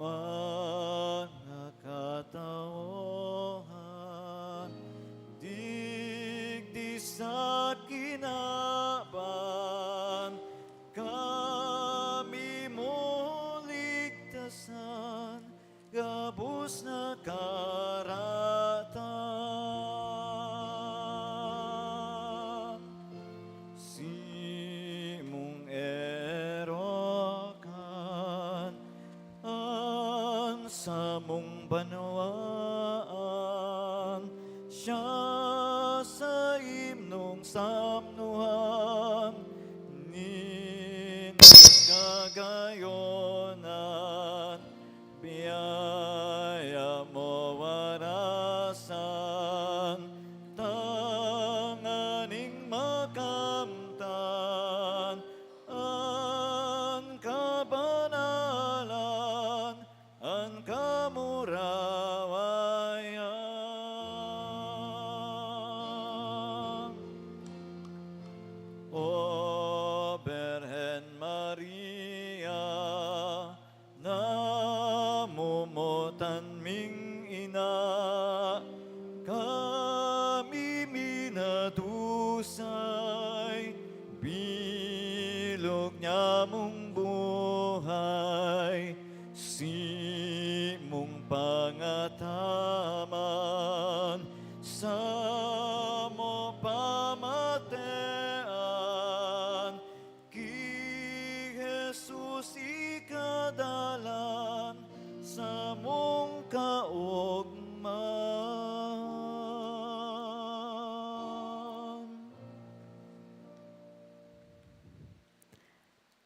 mga katawohan, digdi sa kinaban, kami mo ligtasan, gabos na karatan. Simong erokan an samong banwaan, siya sa imnong samnuhan, nin kagayonan, biyaya mo warasan, tanganing makamtan an kabanalan, an kamurawayan. O Birhen Maria, namomotan ming ina, kami minadusay, bilog nyamong buhay, simong pangataman, samo pamatean, ki Jesus ika dalan samong kaogmahan.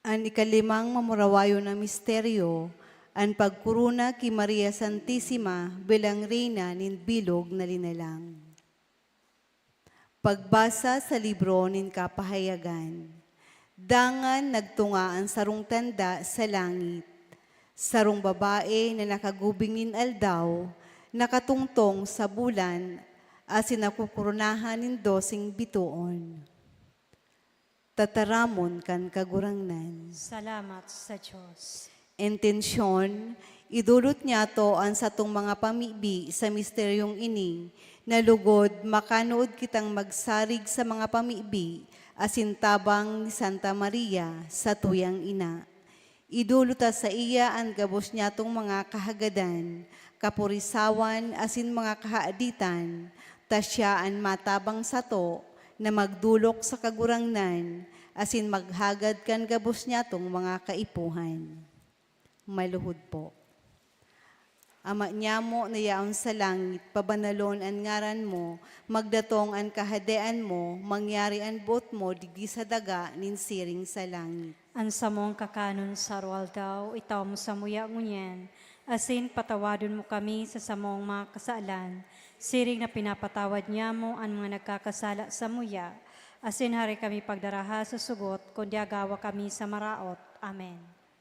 An ikalimang mamurawayon na misteryo, an pagkorona ki Maria Santisima bilang Reyna nin bilog na linalang. Pagbasa sa libro nin Kapahayagan. Dangan nagtunga an sarong tanda sa langit, sarong babae na nakagubing nin aldaw, nakatungtong sa bulan, asin nakokoronahan nin doseng bitoon. Tataramon kan Kagurangnan. Salamat sa Dios. Intensyon, idolot niyato an satong mga pamibi sa misteryong ini, na lugod makanood kitang magsarig sa mga pamibi asin tabang ni Santa Maria, satuyang ina. Idolot ta saiya an gabos niyatong mga kahagadan, kapurisawan asin mga kahaditan, ta siya an matabang sato na magdolok sa Kagurangnan asin maghagad kan gabos niyatong mga kaipuhan. Maluhod po. Ama niyamo na yaon sa langit, pabanalon an ngaran mo, magdatong an kahadean mo, mangyari an boot mo digdi sa daga nin siring sa langit. An samong kakanon sa aroaldaw, itao mo samuya ngunyan, asin patawadon mo kami sa samong mga kasalan, siring na pinapatawad niyamo an mga nagkakasala samuya, asin hare kami pagdaraha sa sugot, kundi agawa kami sa maraot. Amen.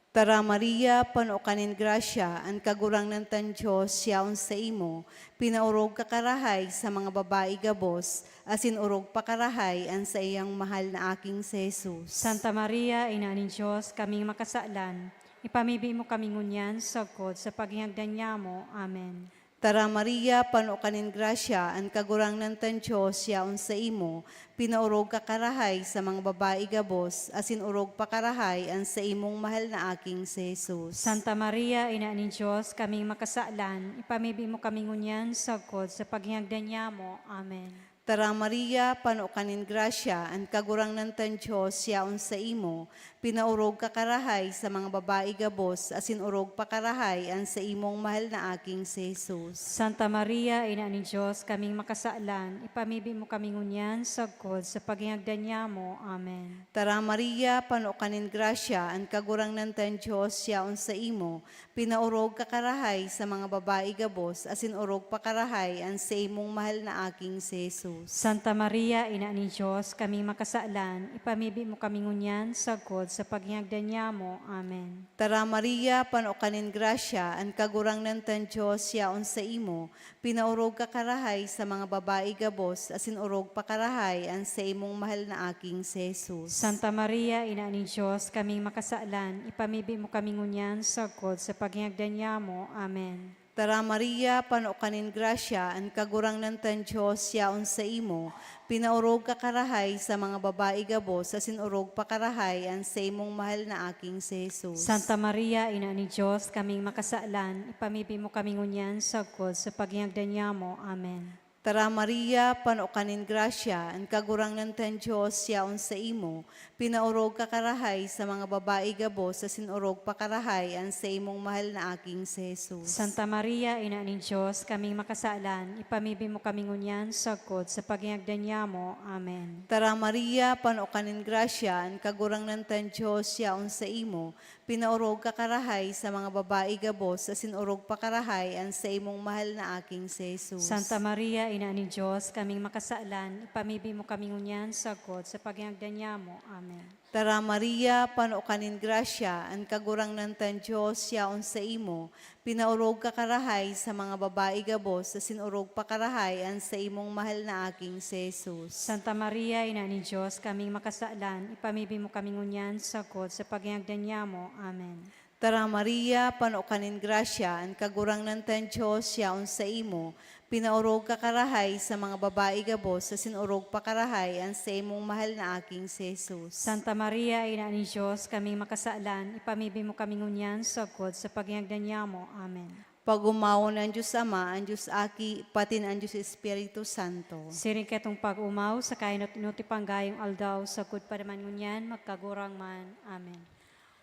Tara, Maria, pano ka nin grasya, an Kagurangnan tan Dios yaon saimo. Pinaorog ka karahay sa mga babayi gabos, asin orog pa karahay an saiyang mahal na Aking si Jesus. Santa Maria, Ina nin Dios, kaming makasalan, ipamibi mo kami ngunyan sagkod sa paghingagdan niyamo. Amen. Tara, Maria, pano ka nin grasya, an Kagurangnan tan Dios yaon saimo. Pinaorog ka karahay sa mga babayi gabos, asin orog pa karahay an saimong mahal na aking si Jesus. Santa Maria, Ina nin Dios, kaming makasalan, ipamibi mo kami ngunyan sagkod sa paghingagdan nyamo. Amen. Tara, Maria, pano ka nin grasya, an Kagurangnan tan Dios yaon saimo. Pinaorog ka karahay sa mga babayi gabos, asin orog pa karahay an saimong mahal na aking si Jesus. Santa Maria, Ina nin Dios, kaming makasalan, ipamibi mo kami ngunyan sagkod sa paghingagdan nyamo. Amen. Tara, Maria, pano ka nin grasya, an Kagurangnan tan Dios yaon saimo. Pinaorog ka karahay sa mga babayi gabos, asin orog pa karahay an saimong mahal na aking si Jesus. Santa Maria, Ina nin Dios, kaming makasalan, ipamibi mo kami ngunyan sagkod sa paghingagdan nyamo. Amen. Tara, Maria, pano ka nin grasya, an Kagurangnan tan Dios yaon saimo. Pinaorog ka karahay sa mga babayi gabos, asin orog pa karahay an saimong mahal na aking si Jesus. Santa Maria, Ina nin Dios, kaming makasalan, ipamibi mo kami ngunyan sagkod sa paghingagdan nyamo. Amen. Tara, Maria, pano ka nin grasya, an Kagurangnan tan Dios yaon saimo. Pinaorog ka karahay sa mga babayi gabos, asin orog pa karahay an saimong mahal na aking si Jesus. Santa Maria, Ina nin Dios, kaming makasalan, ipamibi mo kami ngunyan sagkod sa paghingagdan nyamo. Amen. Tara, Maria, pano ka nin grasya, an Kagurangnan tan Dios yaon saimo. Pinaorog ka karahay sa mga babayi gabos, asin orog pa karahay an saimong mahal na aking si Jesus. Santa Maria, Ina nin Dios, kaming makasalan, ipamibi mo kami ngunyan sagkod sa paghingagdan nyamo. Amen. Tara, Maria, pano ka nin grasya, an Kagurangnan tan Dios yaon saimo. Pinaorog ka karahay sa mga babayi gabos, asin orog pa karahay an saimong mahal na aking si Jesus. Santa Maria, Ina nin Dios, kaming makasalan, ipamibi mo kami ngunyan sagkod sa paghingagdan nyamo. Amen. Tara, Maria, pano ka nin grasya, an Kagurangnan tan Dios yaon saimo. Pinaorog ka karahay sa mga babayi gabos, asin orog pa karahay an saimong mahal na aking si Jesus. Santa Maria, Ina nin Dios, kaming makasalan, ipamibi mo kami ngunyan sagkod sa paghingagdan nyamo. Amen. Tara, Maria, pano ka nin grasya, an Kagurangnan tan Dios yaon saimo. Pinaorog ka karahay sa mga babayi gabos, asin orog pa karahay an saimong mahal na aking si Jesus. Santa Maria, Ina nin Dios, kaming makasalan, ipamibi mo kami ngunyan sagkod sa paghingagdan nyamo. Amen. Pag-omawon an Dios Ama, an Dios Aki, patin an Dios Espiritu Santo. Siring ketong pag-omaw, sa kainot-inot panggayong aldaw, sagkod pa naman ngunyan, magkagurang man. Amen.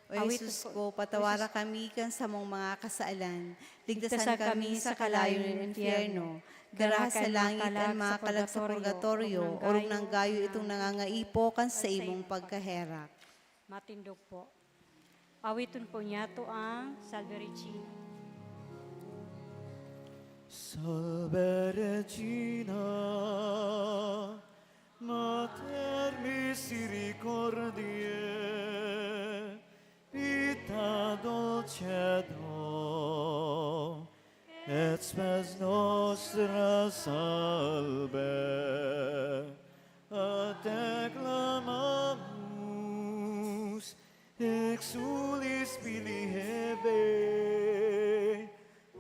O Awit Jesus po, ko, patawara kami kan samong mga kasalan. Ligtasan kami sa kalayo nin impyerno. Daraha sa langit an mga kalag sa purgatorio, orog nang gayo itong nangangaipo kan saimong pagkaherak. Matindog po. Awiton po niyato ang Salve Regina. Salve Regina, Mater misericordiae, vita dulcedo, et spes nostra salve. A te clamamus, exulis filii Hevae,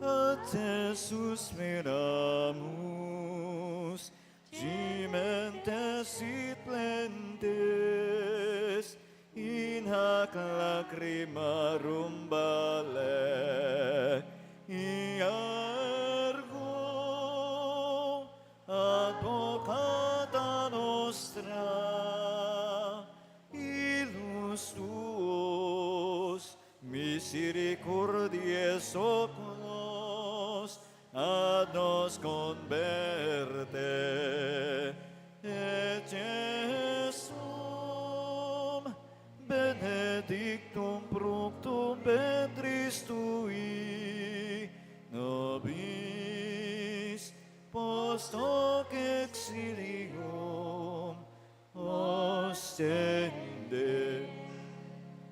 a te suspiramus, gementes et plaintes in hac lacrimarum valle. Iergo, advocata nostra, ilus tuus, misericordiae oculos ad nos converte, et Iesum benedictum fructum ventris tui, nobis post hoc exilium ostende.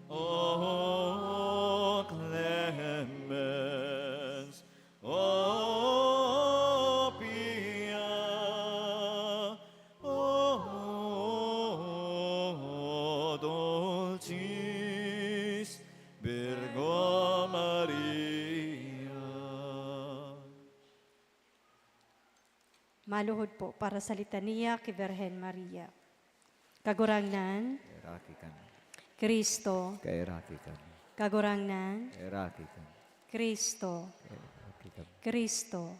O clemens, o pia, o dulcis Virgo Maria. Luhod po para sa litaniya ki Birhen Maria. Kagurangnan, Kaheraki kami. Kristo, Kaheraki kami. Kagurangnan, Kaheraki kami. Kristo, Kaheraki kami. Kristo.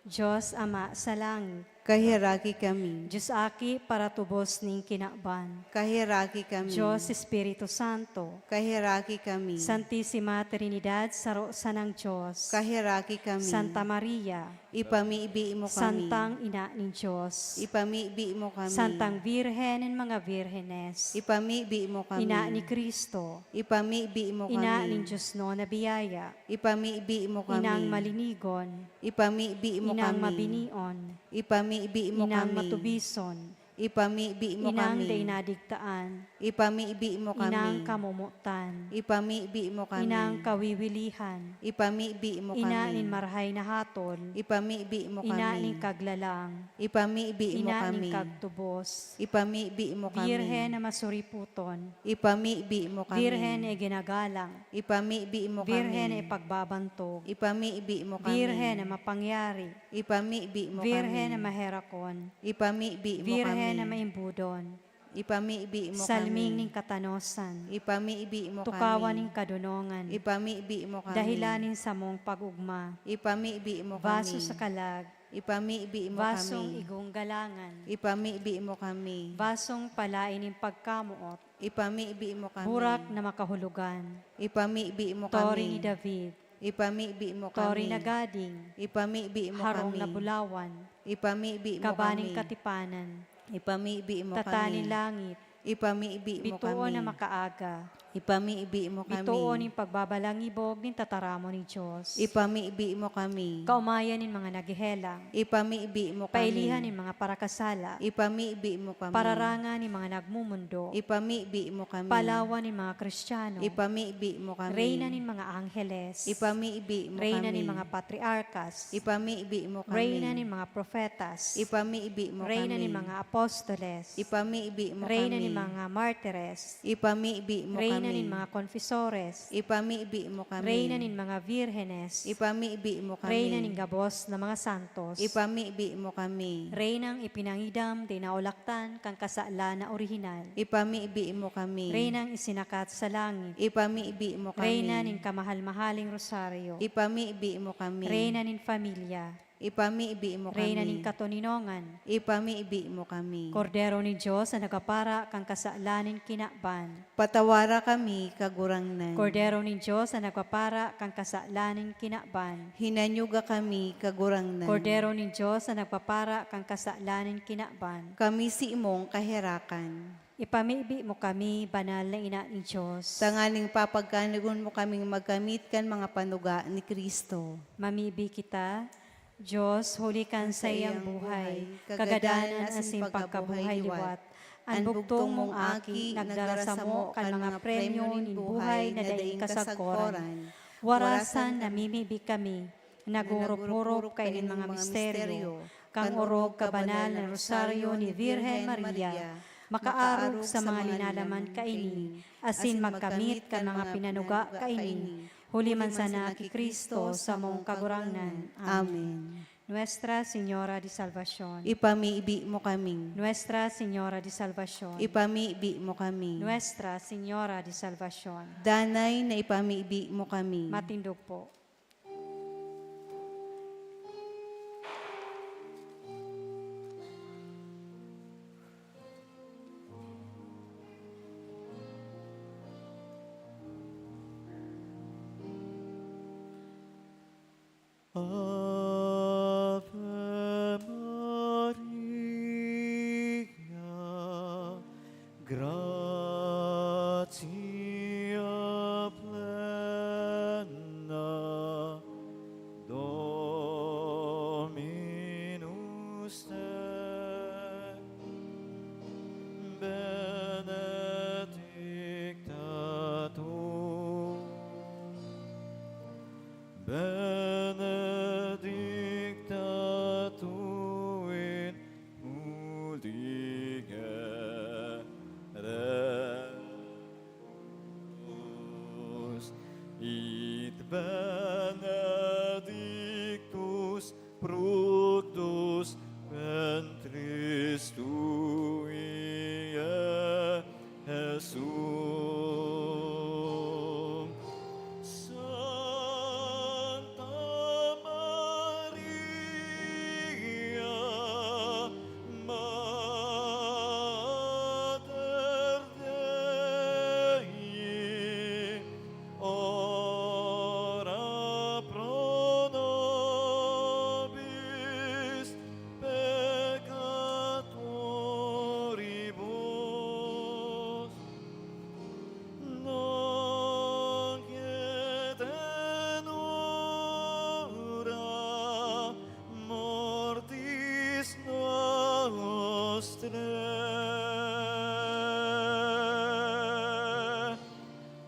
Diyos Ama sa langit, Kaheraki kami. Diyos Aki paratubos nin kinaban, Kaheraki kami. Diyos Espiritu Santo, Kaheraki kami. Santisima Trinidad, saro sanang Diyos, Kaheraki kami. Santa Maria, Ipamibi mo kami. Santang Ina nin Diyos, Ipamibi mo kami. Santang Birhen nin mga Birhenes, Ipamibi mo kami. Ina ni Cristo, Ipamibi mo Ina kami. Nin Diyos no na biyaya, Ipamibi mo kami. Inang malinigon, Ipamibi mo Inang kami. Mabinion, Ipamibi mo Inang kami. Matubison, Ipamibi mo Inang kami. Dai nadigtaan, Ipamibi mo kami. Inang kamomotan, Ipamibi mo kami. Inang kawiwilihan, Ipamibi mo Ina kami. Nin marahay na hatol, Ipamibi mo Ina kami. Nin kaglalang, Ipamibi mo Ina kami. Nin kagtubos, Ipamibi mo kami. Birhen na masuriputon, Ipamibi mo kami. Birhen na iginagalang, Ipamibi mo Birhen kami. Na ipagbabantog, Ipamibi mo kami. Birhen na mapangyari, Ipamibi mo Birhen kami. Na maherakon, Ipamibi mo Birhen kami. Na maimbudon, Ipamibi mo Salming kami. Nin katanosan, Ipamibi mo Tukawan kami. Nin kadonongan, Ipamibi mo kami. Dahilan nin samong pag-ogma, Ipamibi mo Vaso kami. Sa kalag, Ipamibi mo Vasong kami. Igong galangan, Ipamibi mo kami. Vasong palaen nin pagkamoot, Ipamibi mo kami. Burak na makahulogan, Ipamibi mo Tore kami. Ni David, Ipamibi mo Tore kami. Na gading, Ipamibi mo Harong kami. Na bulawan, Ipamibi mo Kabaning kami. Katipanan, Ipamibi mo Tataning kami. Langit, Ipamibi mo Bituon kami. Na makaaga, Ipamibi mo kami. Bituon nin pagbabalangibog nin tataramon nin Diyos, Ipamibi mo kami. Kaomayan nin mga naghehelang, Ipamibi mo kami. Pailihan nin mga parakasala, Ipamibi mo kami. Pararangan nin mga nagmumundo, Ipamibi mo kami. Palawan nin mga Kristiyano, Ipamibi mo kami. Reyna nin mga angheles, Ipamibi mo Reyna kami. Nin mga patriarkas, Ipamibi mo kami. Reyna nin mga propetas, Ipamibi mo Reyna kami. Nin mga apostoles, Ipamibi mo Reyna kami. Nin mga martires, Ipamibi mo Reyna kami. Nin mga konfesores, Ipamibi mo kami. Reyna nin mga birhenes, Ipamibi mo kami. Reyna nin gabos na mga santos, Ipamibi mo kami. Reynang ipinangidam, di naolaktan, kan kasalan na orihinal, Ipamibi mo kami. Reynang isinakat sa langit, Ipamibi mo kami. Reyna nin kamahal-mahaling rosaryo, Ipamibi mo kami. Reyna nin familia, Ipamibi mo Reyna kami. Nin katoninongan, Ipamibi mo kami. Kordero nin Dios na nagpapara kan kasalan nin kinaban, Patawara kami, Kagurangnan. Kordero nin Dios na nagpapara kan kasalan nin kinaban, Hinanyuga kami, Kagurangnan. Kordero nin Dios na nagpapara kan kasalan nin kinaban, Kami si imong kaherakan. Ipamibi mo kami, Banal na Ina nin Dios, tanganing papagkanigon mo kaming magkamit kan mga panuga ni Cristo. Mamibi kita. Dios, huli kan saiyang buhay, kagadanan asin pagkabuhay liwat, an bugtong mong Aki nagdara samo kan mga premyo nin buhay na daing kasagkoran. Warasan namimibi kami, naghuhurup-hurup kaini mga misteryo kan orog kabanal na Rosaryo ni Virgen Maria, makaarog sa mga linalaman kaini, asin magkamit kan mga pinanuga kaini, huli man sana ki Cristo, samong Kagurangnan. Amen. Amen. Nuestra Señora de Salvacion. Ipamibi mo kami. Nuestra Señora de Salvacion. Ipamibi mo kami. Nuestra Señora de Salvacion. Danay na ipamibi mo kami. Matindog po. Ave Maria, gratia plena, Dominus tecum, benedicta tu Benedicta tu in mulieribus, Cristo y Jesus. Santa Maria, Mater Dei, ora pro nobis peccatoribus, nunc et in hora mortis nostrae.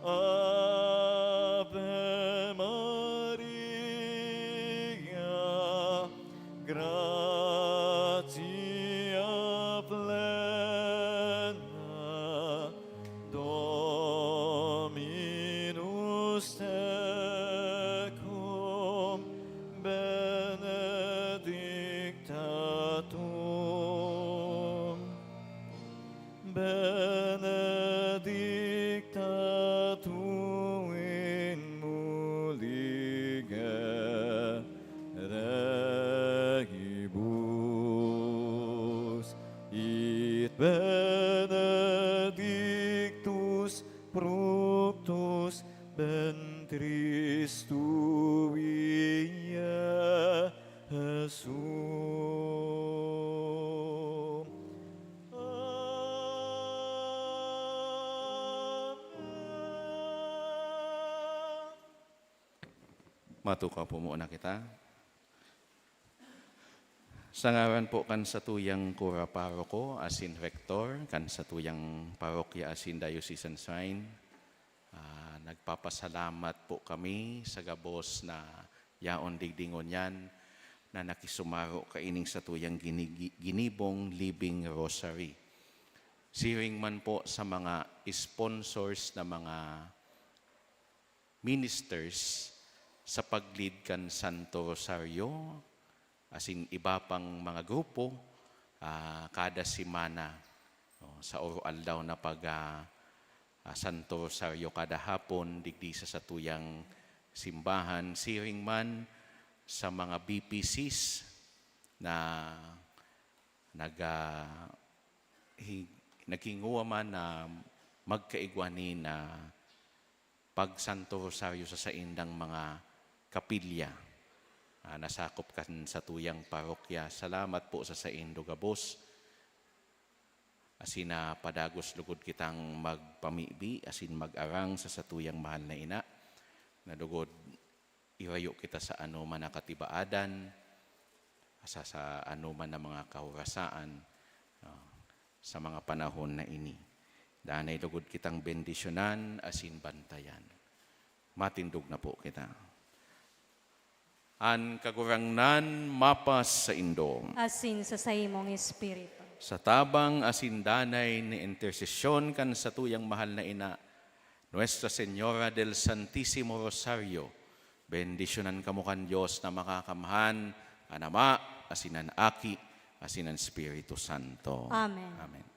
Ave Maria, gratia plena, Dominus tecum, benedicta tu, benedicta tu in mulieribus, et benedictus fructus ventris tui, Jesus. Amen. Matukaw po muna kita. Sa ngaran po kan satuyang kura paroko asin rektor kan satuyang parokya asin diocesan shrine, ah, nagpapasalamat po kami sa gabos na yaon digdi ngunyan na nakisumaro kaining satuyang ginigi-, ginibong Living Rosary. Siring man po sa mga sponsors na mga ministers sa pag-lead kan Santo Rosario, asin iba pang mga grupo, ah, kada semana, no, sa oro-aldaw na pag, ah, ah, Santo Rosario kada hapon digdi sa satuyang simbahan, siring man sa mga B P Cs na nag, ah, hi-, naghingowa man na magkaigwa nin, ah, pag-Santo Rosario sa saindang mga kapilya, ah, nasakop kan satuyang parokya. Salamat po sa saindo gabos. Asin napadagos lugod kitang magpamibi asin mag-arang sa satuyang mahal na ina, na lugod irayo kita sa anoman na katibaadan, sa, sa anoman na mga kahorasaan, no, sa mga panahon na ini. Danay lugod kitang bendisyonan asin bantayan. Matindog na po kita. An Kagurangnan mapas saindo. Asin sa saimong espiritu. Sa tabang asin danay ni intersesyon kan satuyang mahal na ina, Nuestra Señora del Santísimo Rosario, bendisyonan kamo kan Dios na Makakamhan, an Ama, asin an Aki, asin an Espiritu Santo. Amen. Amen.